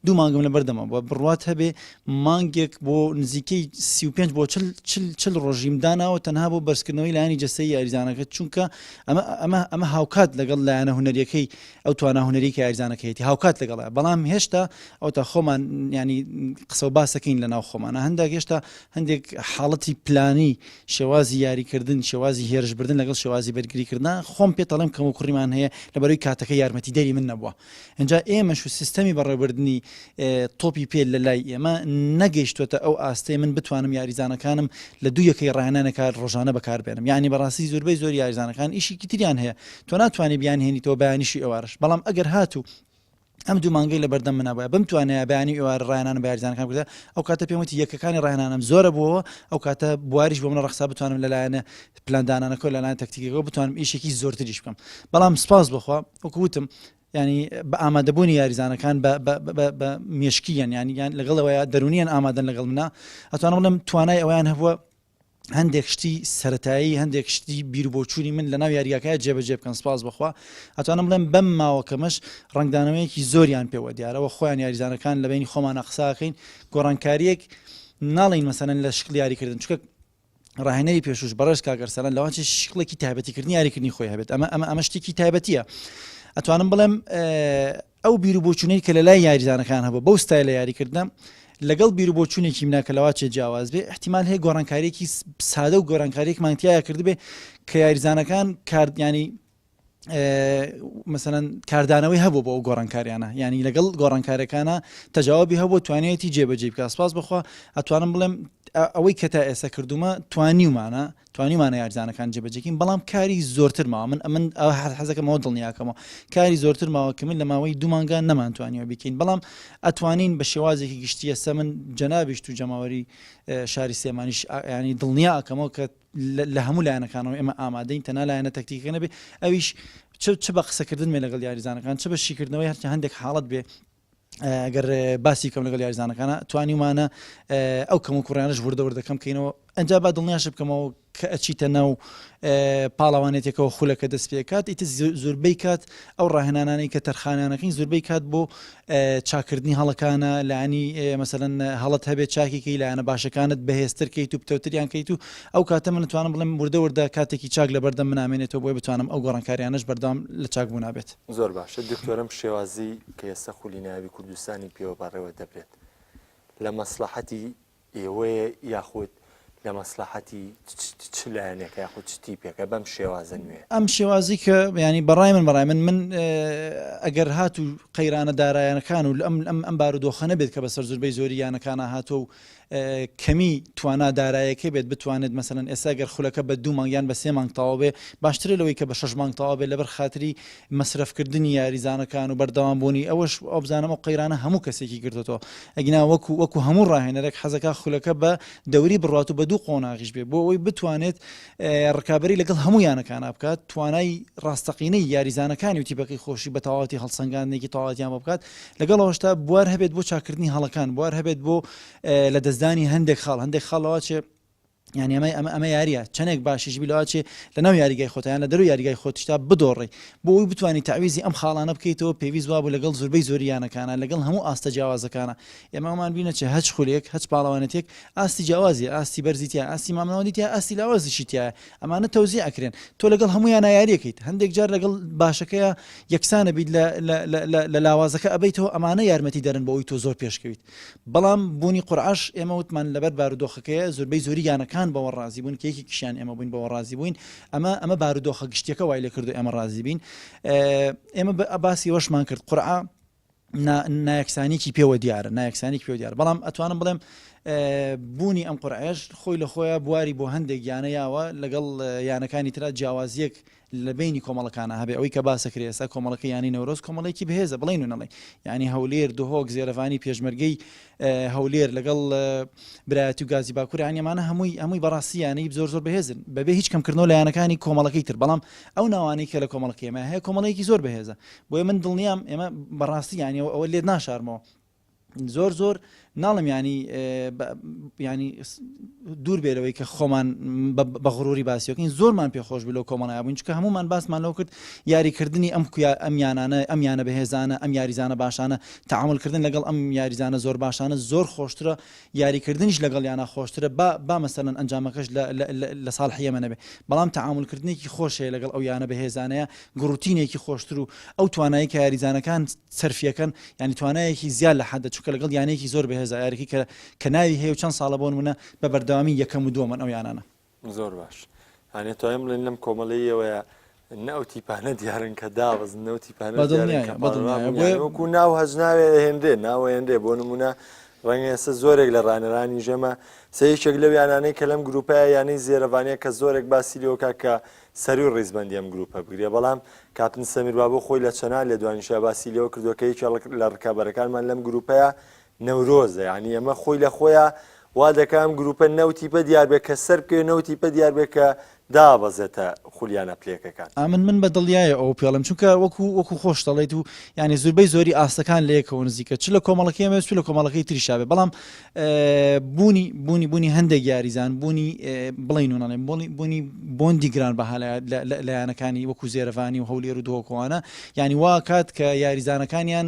دوو مانگم لەبەردەمە بووە بڕوات هەبێ مانگێک بۆ نزیکەی 35 بۆ چل ڕۆژیم داناوە تەنها بۆ بەرزکردنەوەی لایەنی جەستەیی یاریزانەکە چونکە ئەمە ئەمە ئەمە هاوکات لەگەڵ لایەنە هونەریەکەی ئەو توانا هونەری کە یاریزانەکەیەتی هاوکات لەگەڵە بەڵام هێشتا ئەو تا خۆمان ینی قسە و باسەکەین لە ناو خۆمانە هەندێک هێشتا هەندێک حاڵەتی پلانی شێوازی یاریکردن، شێوازی هێرشبردن لەگەڵ شێوازی بەرگریکردنا، خۆم پێت ئەڵێم کەموکوڕیمان هەیە لەبەرئەوەی کاتەکە یارمەتیدەری من نەبووە. ئینجا ئێمەش و سیستەمی بەڕێوەبردنی تۆپی پێ لە لای ئێمە نەگەیشتووەتە ئەو ئاستەی من بتوانم یاریزانەکانم لە دوو یەکەی ڕاهێنانێکا ڕۆژانە بەکاربێنم. یانی بەڕاستی زۆربەی زۆری یاریزانەکان ئیشێکی تریان هەیە. تۆ ناتوانی بیانهێنیتەوە بەیانیش و ئێوارەش. بەڵام ئەگەر هاتوو ئەم دوو مانگەی لەبەردەم منا بوایە بمتوانایە بەیانی و ئێوارە ڕاهێنانم بە یاریزانەکان بکردایە ئەو کاتە پێم وتی یەکەکانی ڕاهێنانم زۆرە بووەوە ئەو کاتە بواریش بۆ من ڕەخسا بتوانم لەلایەنە پلاندانانەکەەوە لەلایەن تەکتیکەکەەوە بتوانم ئیشێکی زۆرتریش بکەم بەڵام سپاس بخوا وەکو وتم ینی بە ئامادەبوونی یاریزانەکان بە مێشکیان ینی یان لەگەڵەوەیە دەرونیان ئامادەن لەگەڵ منە ئەتوانم بڵێم توانای ئەویان هەبووە هەندێک شتی سەتایی هەندێک شتی بیربۆچوونی من لەناو یاریگاکە جێبەجێ بکەن سپاس بخوا ئەتوانم بڵێم بەم ماوەکەمەش ڕنگدانەوەیەکی زۆریان پێوە دیارەوە خۆیان یاریزانەکان لە بینی خۆمانە قساکەین گۆڕانکاریەک ناڵین مەسەلەن لە شکل یاریکردن چکە ڕاهێنەری پێشوش بەڕێز کاگەرسەلان لەوانچی شکڵێکی تایبەتیکردنی یاریکردنی خۆی هەبێت ئەمە ئەمە ئەمە شتێکی تایبەتیە ئەتوانم بڵێم ئەو بیروبۆچوونەی کە لەلای یاریزانەکان هەبوو بەو ستایلە یاریکردنە لەگەڵ بیروبۆچوونێکی منا کە لەواچێ جیاواز بێ احتیمال هەیە گۆڕانکاریەکی سادە و گۆڕانکاریەکمان تیایا کردبێ کە یاریزانەکان کاردیانی مەسەلەن کاردانەوەی هەبوو بۆ ئەو گۆڕانکاریانە یعنی لەگەڵ گۆڕانکارەکانە تەجاوبی هەبوو توانێتی جێبەجێ بکە سپاس بخوا ئەتوانم بڵێم ئەوەی کە تا ئێستا کردومە توانیومانە. توانیمانە یارزانەکان جێبەجێکین بەڵام کاری زۆرتر ماوە من ئەمن حەزەکەمەوە دڵنیاکەمەوە کاری زۆرتر ماوە کە من لە ماوەی دوو مانگان نەمانتوانیوە بیکەین بەڵام ئەتوانین بە شێوازێکی گشتی ئێستا من جەنابیشت و جەماوەری شاری سلێمانیش ینی دڵنیا ئەکەمەوە کە لە هەموو لایەنەکانەوە ئێمە ئامادەین تەنها لایەنە تەکتیکەکە نەبێ ئەویش چ بە قسەکردن بێ لەگەڵ یاریزانەکان چ بە شیکردنەوەی هەرچە هەندێک حاڵەت بێ گەر باسی بکەم لەگەڵ یاریزانەکانە توانیومانە ئەو کەم و کوڕیانش وردە وردە کەم کەینەوە ئەجا با دڵنیاش بکەمەوە کە ئەچیتە ناو پاڵەوانێتێکەوە خولەکە دەست پێکات ئیتر زۆربەی کات ئەو ڕاهێنانانەی کە تەرخانیانەکەین زۆربەی کات بۆ چاکردنی هەڵەکانە لانی مەسەلەن هەڵت هەبێت چاکیکەی لایەنە باشەکانت بەهێزتر کەیت و پتەوتریان کەیت و ئەو کاتە من توانم بڵێم وردە وردە کاتێکی چاک لەبەردەم منامێنێتەوە بۆی بتوانم ئەو گۆڕانکاریانەش بەردەوام لە چاکبوونا بێت. زۆر باشە دکتۆر ئەم شێوازی کە ئێستا خولی نایابی کوردستانی پێوە بەڕێوە دەبرێت لە مەسڵەحەتی ئێوەیە یاخود لە مەسڵەحەتی چ لایەنێکە یاخود چ تیپێکە بەم شێوازە نوێ؟ ئەم شێوازی کە ینی بەڕای من بەڕای من من ئەگەر هات و قەیرانە دارایەنەکان و ئەم ئەم ئەم بارودۆخە نەبێت کە بەسەر زوربەی زۆری یانەکانە هاتووە و کەمی توانا دارایەکەی بێت بتوانێت مەسەلەن ئێستا گەر خولەکە بە دوو مانگ یان بە سێ مانگ تەواو بێ باشترە لەوەی کە بە شەش مانگ تەواو بێت لەبەر خاتری مەسرەف کردنی یاریزانەکان و بەردەوام بوونی ئەوەش ئەوبزانم ئەو قەیرانە هەموو کەسێکی گرتۆتەوە ئەگینا وەکو وەکو هەموو ڕاهێنەرێک حەزەکا خولەکە بە دەوری بڕات و بە دوو قۆناغیش بێ بۆ ئەوەی بتوانێت ڕکابەری لەگەڵ هەموو یانەکانا بکات توانای ڕاستەقینەی یاریزانەکانی و تیپەکەی خۆشی بە تەواوەتی هەڵسەنگاندنێکی تەواوەتیان بۆ بکات لەگەڵ ئەوەشتا بوار هەبێت بۆ چاکردنی هەڵەکان بوار هەبێت بۆ لەدەستدانی هەندێک خاڵ هەندێک خاڵ لەوە چێ یعنی ئەمە ئەمە ئەمە یاریە چەندێک باشیش بی لەوە چێ لە ناو یاریگای خۆتیان لە دەرو یاریگای خۆتیشتا بدۆڕی بۆ ئەوی بتوانانی تعویزی ئەم خاڵانە بکەیتەوە پێویست وابوو لەگەڵ زۆربەی زۆری یانەکانە لەگەڵ هەموو ئاستە جیاوازەکانە ئێمەمان بینە چێ هەچ خولێک هەچ پاڵەوانێتێک ئاستی جیاوازی ئاستی بەرزی تیا ئاستی مامناوەندی تیا ئاستی لاوازیشی تایە ئەمانە تەوزیع ئەکرێن تۆ لەگەڵ هەموویانا یاریەکەیت هەندێک جار لەگەڵ باشەکەیە یەکسانە بیت لە لاوازەکە ئەبیتەوە ئەمانە یارمەتی دەرن بۆ ئەوی تۆ زۆر پێشکەویت بەڵام بوونی قورعەش ئێمە وتمان لەبەر بارودۆخەکەیە زۆربەی زۆری یانەکان بەوە ڕازی بوون کە یەکێکیشیان ئێمە بووین بەوە ڕازی بووین ئەمە ئەمە بارودۆخە گشتیەکە وای لێکردو ئێمە ڕازی بین ئێمە باسی ئەوەشمان کرد قورعە نایەکسانیکی پێوە دیارە نایەکسانیک پێوە دیارە بەڵام ئەتوانم بڵێم بوونی ئەم قورعەیەش خۆی لە خۆیان بواری بۆ هەندێک یانە یاوە لەگەڵ یانەکانی ترا جیاوازیەک لە بینی کۆمەڵەکانە هەبێ ئەوەی کە باسەکرێ ئێستا کۆمەڵەکە یانی نەورۆز کۆمەڵێکی بەهێزە بڵین و نەڵێ ینی هەولێر دهۆک زێرەڤانی پێشمەرگەی هەولێر لەگەڵ برایەتی و گازی باکوور یانی ئەمانە هەمووی هەمووی بەڕاستی یانەی زۆر زۆر بەهێزن بەبێ هیچ کەمکردنەوە لە یانەکانی کۆمەڵەکەی تر بەڵام ئەو ناوانەی کە لە کۆمەڵەکەی ئێمە هەیە کۆمەڵەیەکی زۆر بەهێزە بۆیە من دڵنیام ئێمە بەڕاستی یانی ئەوە لێت ناشارمەوە زۆر زۆر ناڵم ینی ینی دوور بێ لەوەی کە خۆمان بە غروری باسیەکەین زۆرمان پێخۆش بوو لەو کۆمەڵایە بووین چونکە هەمومان باسمان لەو کرد یاریکردنی ئەم کویا ئەم یانانە ئەم یانە بەهێزانە ئەم یاریزانە باشانە تەعامولکردن لەگەڵ ئەم یاریزانە زۆر باشانە زۆر خۆشترە یاریکردنیش لەگەڵیانا خۆشترە با با مەسەلەن ئەنجامەکەش لە لە لە ساڵحی ئێمە نەبێ بەڵام تەعامولکردنێکی خۆش هەیە لەگەڵ ئەو یانە بەهێزانەیە گوڕوتینێکی خۆشتر و ئەو توانایی کە یاریزانەکان سەرفیەکەن یانی توانایەکی زیاد لە حەدە چونکە لەگەڵ یانەیەکی زۆر بەهێزە یاریکی کە کە ناوی هەیە و چەند ساڵە بۆ نمونە بە بەردەوامی یەکەم و دووەمن ئەو یانانە. زۆر باش یانی توانیم بڵێین لەم کۆمەڵەیەوەیە نە ئەو تیپانە دیارن کە دابەزن نە ئەو تیپانە دیارن کە پاڵەوان بوون. یانی وەکو ناو هەج ناوێ ئەهێنرێ ناو ئەهێنرێ بۆ نمونە ڕەنگە ئێستا زۆرێک لە ڕانەرانی ژێمە سە یەکێک لەو یانانەی کە لەم گروپەیە یانەی زێرەڤانیە کە زۆرێک باسی لێوەکە کە سەروی ڕیزبەندی ئەم گروپە بگرێ بەڵام کاپتن سەمیر بابۆ خۆی لە چەنان لێدوانیشا باسی لێوە کردووە کە یەکێک لە ڕکابەرەکانمان لەم گروپەیە نەورۆزە یانی ئەمە خۆی لە خۆیا وا دەکا ئەم گروپە نەو تیپە دیار بێ کە سەر بکەوێ نەو تیپە دیار بێ کە دابەزێتە خولیانە پلێکەکان. ئەمن من بە دڵنیایە ئەوە پێڵێم چونکە وەکو وەکو خۆشت دەڵێیت و یانی زوربەی زۆری ئاستەکان لە یەکەوە نزیکە چ لە کۆمەڵەکەی ئێمە چ لە کۆمەڵەکەی تریشا بێ بەڵام بوونی بوونی بوونی هەندێک یاریزان بوونی بڵین و نەڵێم بوونی بوونی بۆندی گران بەها لە یانەکانی وەکو زێرەڤانی و هەولێر و دهۆکوانە یانی وا کات کە یاریزانەکانیان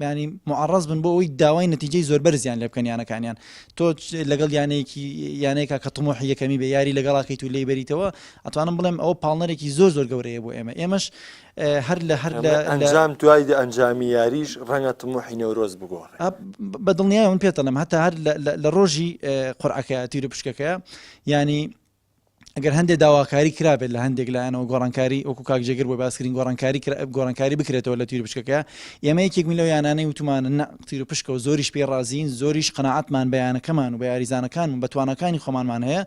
ینی معڕز بن بۆ ئەوەی داوای نەتیجەی زۆر بەرزیان لێ بکەن یانەکانیان تۆ لەگەڵ یانەیەکی یانەیەکە کە طموحی یەکەمی بێ یاری لەگەڵاکەیت و لێی بەریتەوە ئەتوانم بڵێم ئەوە پاڵنەرێکی زۆر زۆر گەورەیە بۆ ئێمە ئێمەش هەر لە هەر لە ئەنجام دوای ئەنجامی یاریش ڕەنگە طموحی نەورۆز بگۆڕێ بە دڵنیایە من پێتەڵێم هەتا هەر لە ڕۆژی قورعەکە تیر و پشکەکە ینی. ئەگەر هەندێ داواکاری کرابێت لە هەندێک لایەنەوە گۆڕانکاری وەکو کاک جێگر بۆی باسکردین گۆڕانکاری گۆڕانکاری بکرێتەوە لە تیروپشکەکە ئێمە یەکێک بووین لەو یانانەی وتومانە نا تیروپشکە و زۆریش پێی ڕازیین زۆریش قەناعەتمان بە یانەکەمان و بە یاریزانەکان و بە تواناکانی خۆمانمان هەیە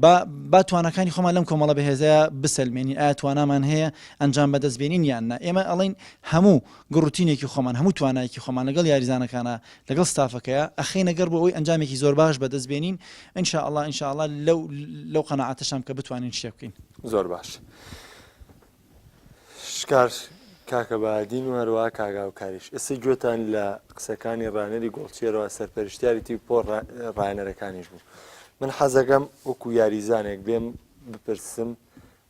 با با تواناکانی خۆمان لەم کۆمەڵە بەهێزەیە بسەلمێنین ئایا توانامان هەیە ئەنجام بەدەست بێنین یان نا ئێمە ئەڵێین هەموو گڕوتینێکی خۆمان هەموو توانایەکی خۆمان لەگەڵ یاریزانەکانا لەگەڵ ستافەکەیا ئەخەینە گەڕ بۆ ئەوەی ئەنجامێکی زۆر باش بەدەست بێنین ان شاء اللە ان شاء اللە لەو لەو قەناعەتەشام کە بتوانین شتێک بکەین. زۆر باش شکار کاکە بەهادین و هەروەها کاک هاوکاریش ئێستا گوێتان لە قسەکانی ڕانەری گۆڵچێرەوە سەرپەرشتیاری تیپ پۆ ڕانەرەکانیش بوو من حەزەکەم وەکو یاریزانێک بێم بپرسم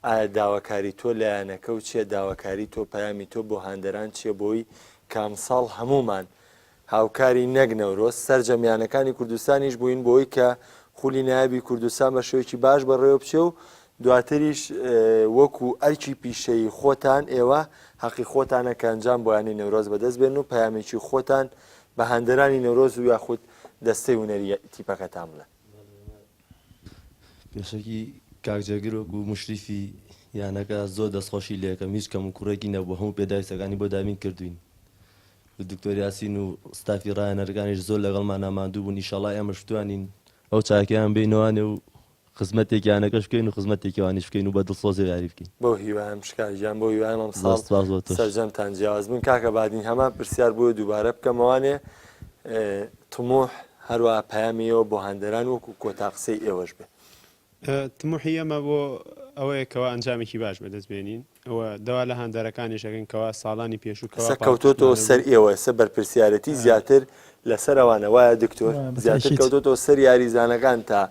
ئایا داواکاری تۆ لە یانەکە و چیە داواکاری تۆ پەیامی تۆ بۆ هاندەران چیە بۆی کە ئەمساڵ هەموومان هاوکاری نەک نەورۆز سەرجەم یانەکانی کوردستانیش بووین بۆی کە خولی نایابی کوردستان بە شێوەیەکی باش بەڕێوە بچێ و دواتریش وەکو ئەرکی پیشەیی خۆتان ئێوە هەقی خۆتانە کە ئەنجام بۆ یانەی نەورۆز بەدەست بێن و پەیامێکی خۆتان بە هاندەرانی نەورۆز و یاخود دەستەی هونەری تیپەکەتان بڵێن. پێشەکی کاک جێگر وەکو موشریفی یانەکە زۆر دەستخۆشی لێکەم هیچ کەم و کوڕێکی نەبوو هەموو پێداویستەکانی بۆ دابین کردوین و دکتۆر یاسین و ستافی ڕایەنەرەکانیش زۆر لەگەڵمانا ماندوو بوون ئیشەڵا ئێمەش بتوانین ئەو چاکەیان بینەوانێ و خزمەتێکی یانەکەش بکەین و خزمەتێکی ئەوانیش بکەین و بە دڵسۆزی یاری بکەین. بەو هیوایەم شکار گیان بەو هیوایەم ئەمساڵ زۆر سپاس بۆ تۆش. سەرجەمتان جیاواز بن کاکە بادین هەمان پرسیار بۆیە دووبارە بکەمەوانێ تموح هەروەها پەیامی ئێوە بۆ هاندەران وەکو کۆتا قسەی ئێوەش بێ. تموحی ئێمە بۆ ئەوەیە کەوا ئەنجامێکی باش بەدەست بێنین و داوا لە هاندەرەکانیش ئەکەین کەوا ساڵانی پێشوو کەوا ئێستا کەوتۆتەوە پاڵپشتمانە سەر بوون. ئێوە ئێستا بەرپرسیارێتی زیاتر لەسەر ئەوانە وایە دکتۆر؟ وایە بە زیاتر تەئکید. کەوتۆتەوە سەر یاریزانەکان تا.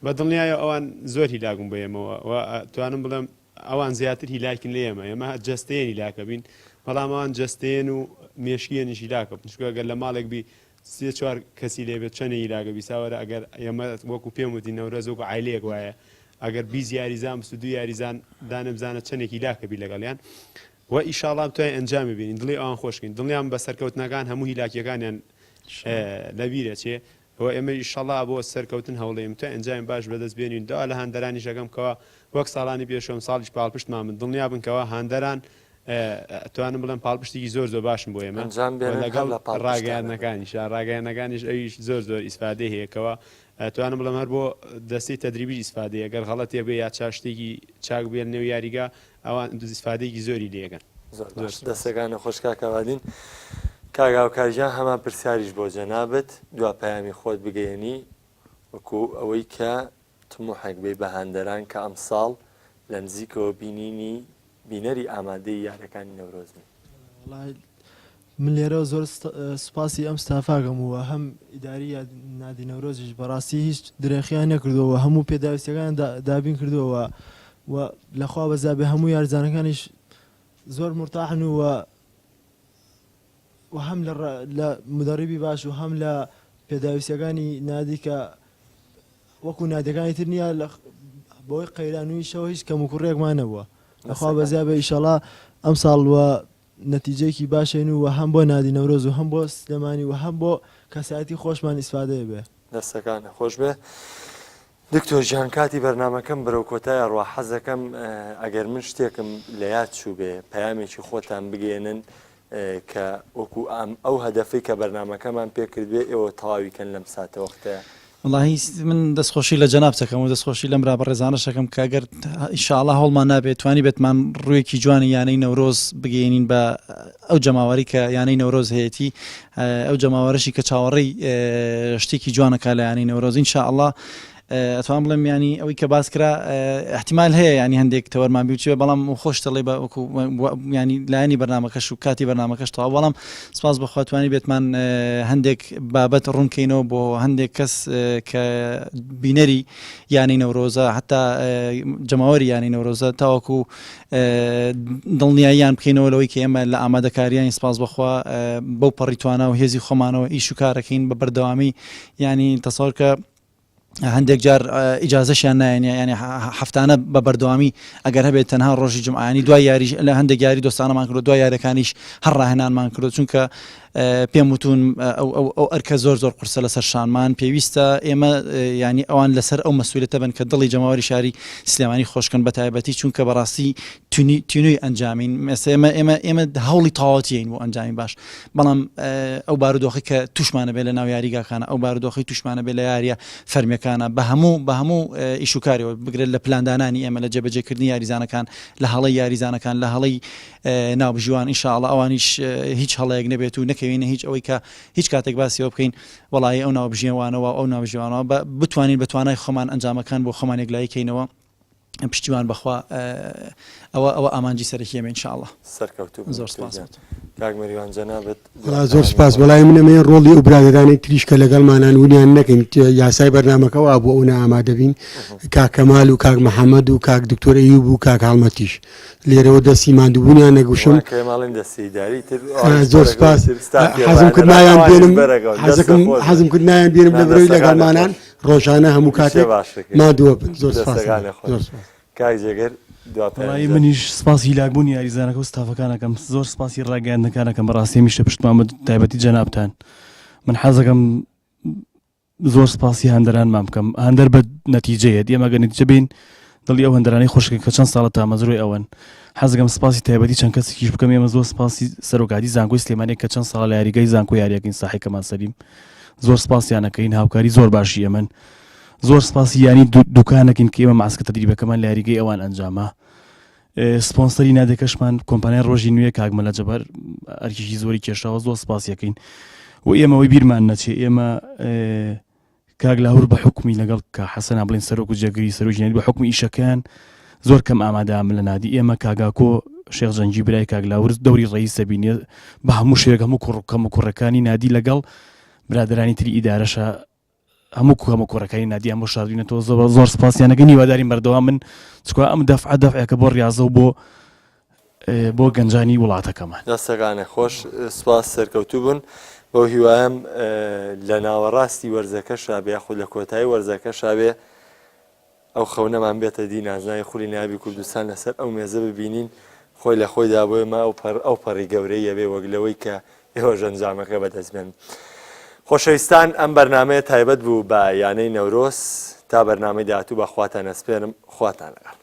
بە دڵنیایەوە ئەوان زۆر هیلاک بوون بە ئێمەوە و ئەتوانم بڵێم ئەوان زیاتر هیلاکن لە ئێمە، ئێمە جەستەیەن هیلاکە بین بەڵام ئەوان جەستەیەن و مێشکیەنیش هیلاکە بن چونکە گەر لە ماڵێک بی سێ چوار کەسی لێ بێت چەنێ هیلاکە بی ساوەرە ئەگەر ئێمە وەکو پێم وتی نەورەز وەکو عایلەیەک وایە ئەگەر 20 یاریزان 22 یاریزان دانێ بزانە چەنێک هیلاکە بی لەگەڵیان و ئیشاڵا بتوانین ئەنجامی بینین دڵی ئەوان خۆشکەین دڵنیام بە سەرکەوتنەکان هەموو هیلاکیەکانیان لەبیرەچێ و ئێمە ئیشەڵا بۆ سەرکەوتن هەوڵەیم تا ئەنجامی باش بەدەست بێنین داوا لە هاندەرانیش ئەکەم کەوا وەک ساڵانی پێشوو ئەمساڵیش پاڵپشتمان بن دڵنیا بن کەوا هاندەران ئەتوانم بڵێم پاڵپشتێکی زۆر زۆر باشن بۆ ئێمە ئەنجام و بێنن هەر لەگەڵ لە پاڵپشتانە بن. ڕاگەیاندنەکانیش ڕاگەیاندنەکانیش ئەویش زۆر زۆر ئیسفادەی هەیە کەوا ئەتوانم بڵێم هەر بۆ دەستەی تەدریبیش ئیسفادەیە گەر غەڵەتێک بێ یا چا شتێکی چاک بێ لەنێو یاریگا ئەوان ئیسفادەیەکی زۆری لێ ئەکەن. زۆر زۆر باش سوپاس. دەستەکانت خۆش کاک ئابادین. کاک هاوکار گیان هەمان پرسیاریش بۆ جەنابت دوا پەیامی خۆت بگەیەنی وەکو ئەوەی کە تموحێک بەی بە هاندەران کە ئەمساڵ لە نزیکەوە بینینی بینەری ئامادەی یارەکانی نەورۆز بن. وەڵای من لێرەوە زۆر سوپاسی ئەم ستافاکەم و هەم ئیداری نادی نەورۆزیش بەڕاستی هیچ درێخیان نەکردووە و هەموو پێداویستیەکان دابین کردووە و لەخوا بەزابێ هەموو یارزانەکانیش زۆر مرتاحن و و هەم لە لە مدەڕیبی باش و هەم لە پێداویستیەکانی نادی کە وەکو نادیەکانی تر نییە لە بەوەی قەیران و ئیشەوە هیچ کەموکوڕیەکمان نەبووە لەخوا بەزیا بێ ئیشەڵا ئەمساڵ و نەتیجەیەکی باشێن و هەم بۆ نادی نەورۆز و هەم بۆ سلێمانی و هەم بۆ کەسایەتی خۆشمان ئیسفادەیە بێ. دەستەکانت خۆش بێ دکتۆر گیان کاتی بەرنامەکەم بەرەو کۆتای ئەڕوا حەزەکەم ئەگەر من شتێکم لە یاد چووبێ پەیامێکی خۆتان بگەێنن کە وەکو ئەم ئەو هەدەفەی کە بەرنامەکەمان پێکردبێ ئێوە تەواوی کەن لەم ساتەوەختەیا. وەڵاهی من دەستخۆشی لە جەنابت ئەکەم و دەستخۆشی لەم برا بەڕێزانەش ئەکەم کە گەر ئینشاڵڵا هەوڵمان نابێت توانی بێتمان ڕوویەکی جوانی یانەی نەورۆز بگەیەنین بە ئەو جەماوەری کە یانەی نەورۆز هەیەتی ئەو جەماوەرەشی کە چاوەڕێی شتێکی جوانەکە لە یانەی نەورۆز ئینشاڵڵا ئەتوان بڵێم ینی ئەوەی کە باس کرا احتیمال هەیە ینی هەندێک تەوەرمان بیوچێ بەڵام خۆش دەڵێ بە وەکو ینی لایەنی بەرنمەکەش و کاتی بەرنمەکەش تەواو بەڵام سپاس بەخوا توانی بێتمان هەندێک بابەت ڕوونکەینەوە بۆ هەندێک کەس کە بینەری یانەی نەورۆزە حتا جەماوەری یانەی نەورۆزە تاوەکو دڵنیاییان بکەینەوە لەوەی کە ئێمە لە ئامادەکاریانی سپاس بەخوا بەو پەڕی توانا و هێزی خۆمانەوە ئیش و کارەکەین بە بەردەوامی ینی تەسەور کە هەندێک جار ئیجازەشیان نایەن یانی هەفتانە بە بەردەوامی ئەگەر هەبێت تەنها ڕۆژی جمعانی دوای یاریش لە هەندێک یاری دۆستانەمان کردو دوای یاریەکانیش هەر ڕاهێنانمان کردو چونکە پێم وتون ئەو ئەو ئەو ئەرکە زۆر زۆر قورسە لەسەر شانمان پێویستە ئێمە ینی ئەوان لەسەر ئەو مەسوولەتە بن کە دڵی جەماوەری شاری سلێمانی خۆشکەن بە تایبەتی چونکە بەڕاستی تینوی ئەنجامین ئێستا ئێمە ئێمە ئێمە هەوڵی تەواوەتیین بۆ ئەنجامی باش بەڵام ئەو بارودۆخی کە توشمانە بێ لە ناو یاریگاکانە ئەو بارودۆخی توشمانە بێ لە یاریە فەرمیەکانە بە هەموو بە هەموو ئیشوکاریەوە بگرێت لە پلاندانانی ئێمە لە جێبەجێکردنی یاریزانەکان لە هەڵەی یاریزانەکان لە هەڵەی ناوبژیوان ان شاء اللە ئەوانیش هیچ هەڵەیەک نەبێت و نەکەوینە هیچ ئەوەی کە هیچ کاتێک باسی ئەوە بکەین وەڵایی ئەو ناوبژیوانەوە ئەو ناوبژیوانەوە بە بتوانین بە توانای خۆمان ئەنجامەکان بۆ خۆمان یەکلایی کەینەوە پشتیوان بەخوا ئەوە ئەوە ئامانجی سەرەکی ئێمە ان شاء اللە سەرکەوتوو بن زۆر دکتۆر سپاس گیان. کاک مەریوان جەنابت وەڵا زۆر دواکارانی سپاس خۆت. وەڵای من ئەمەیە ڕۆڵی ئەو برادەرانەی تریش کە لەگەڵمانان ونیان نەکەین یاسای بەرنامەکە وابوو ئەو نائامادە بین کاک کەمال و کاک محەمەد و کاک دکتۆر ئەیوب و کاک هەڵمەتیش لێرەوە دەستی ماندووبوونیان نەگوشم. زۆر سپاس حەزم کرد ناویان بێنم حەزەکەم حەزم کرد ناویان بێنم لە برۆی لەگەڵمانان ڕۆژانە هەموو کاتێک ماندووە بن زۆر سپاس زۆر سپاس. کاک جێگر دوا وەڵایی منیش سپاسی هیلاکبوونی یاریزانەکە و ستافەکان ئەکەم زۆر سپاسی ڕاگەیاندنەکان ئەکەم بەڕاستی هەمیشە پشتمان بە تایبەتی جەنابتان من حەزەکەم زۆر سپاسی هاندەرانمان بکەم هاندەر بە نەتیجەیەت ئێمە گەر نەتیجە بین دڵی ئەو هەندەرانەی خۆشکە کە چەند ساڵە تامەزرۆی ئەوەن حەزگەم سپاسی تایبەتی چەند کەسێکیش بکەم ئێمە زۆر سپاسی سەرۆکاتی زانکۆی سلێمانی کە چەند ساڵە لە یاریگای زانکۆ یاریەکەین ساحی کەمال سەلیم زۆر سپاسیانەکەین هاوکاری زۆر باشی ئێمەن زۆر سپاسی یانی دوکانەکەین کە ئێمە ماسکە تەدریبەکەمان لە یاریگەی ئەوان ئەنجامە سپۆنسەری نادەکەشمان کۆمپانیای ڕۆژی نوێ کاک مەلا جەبار ئەرکێکی زۆری کێشاوە زۆر سپاسیەکەین و ئێمەوەی بیرمان نەچێ ئێمە کاک لاهور بە حکومی لەگەڵ کە حەسەنا بڵین سەرۆک و جێگری سەرۆکی نادی بە حکومی ئیشەکەیان زۆر کەم ئامادەم لە نادی ئێمە کاگاکۆ شێخ جەنگی برای کاک لاهور دەوری ڕئیسە بینێ بە هەموو شێوەیەک هەموو کوڕ کەم و کوڕەکانی نادی لەگەڵ برادرانی تری ئیدارەشە هەموو کەمە کوڕەکانی نادیان بۆ شاردوینەتەوە زۆر زۆر سپاسیانەکەین هیوادارین بەردەوام من چکوا ئەم دەفعە دەفعێکە بۆ ڕاضە و بۆ بۆ گەنجانی وڵاتەکەمان. دەستەکانت خۆش سوپاس سەرکەوتوو بن بەو هیوایەم لە ناوەڕاستی وەرزەکەشا بێ یاخود لە کۆتایی وەرزەکەشا بێ ئەو خەونەمان بێتە دی نازناوی خولی نایابی کوردستان لەسەر ئەو مێزە ببینین خۆی لە خۆیدا بۆ ئێمە ئەو پەر ئەو پەڕی گەورەیە بێ وەک لەوەی کە ئێوەش ئەنجامەکە بەدەست بێن. خۆشەویستان ئەم بەرنامەیە تایبەت بوو بە یانەی نەورۆز تا بەرنامەی داهاتوو بە خواتان ئەسپێرم خواتان لەگەڵ.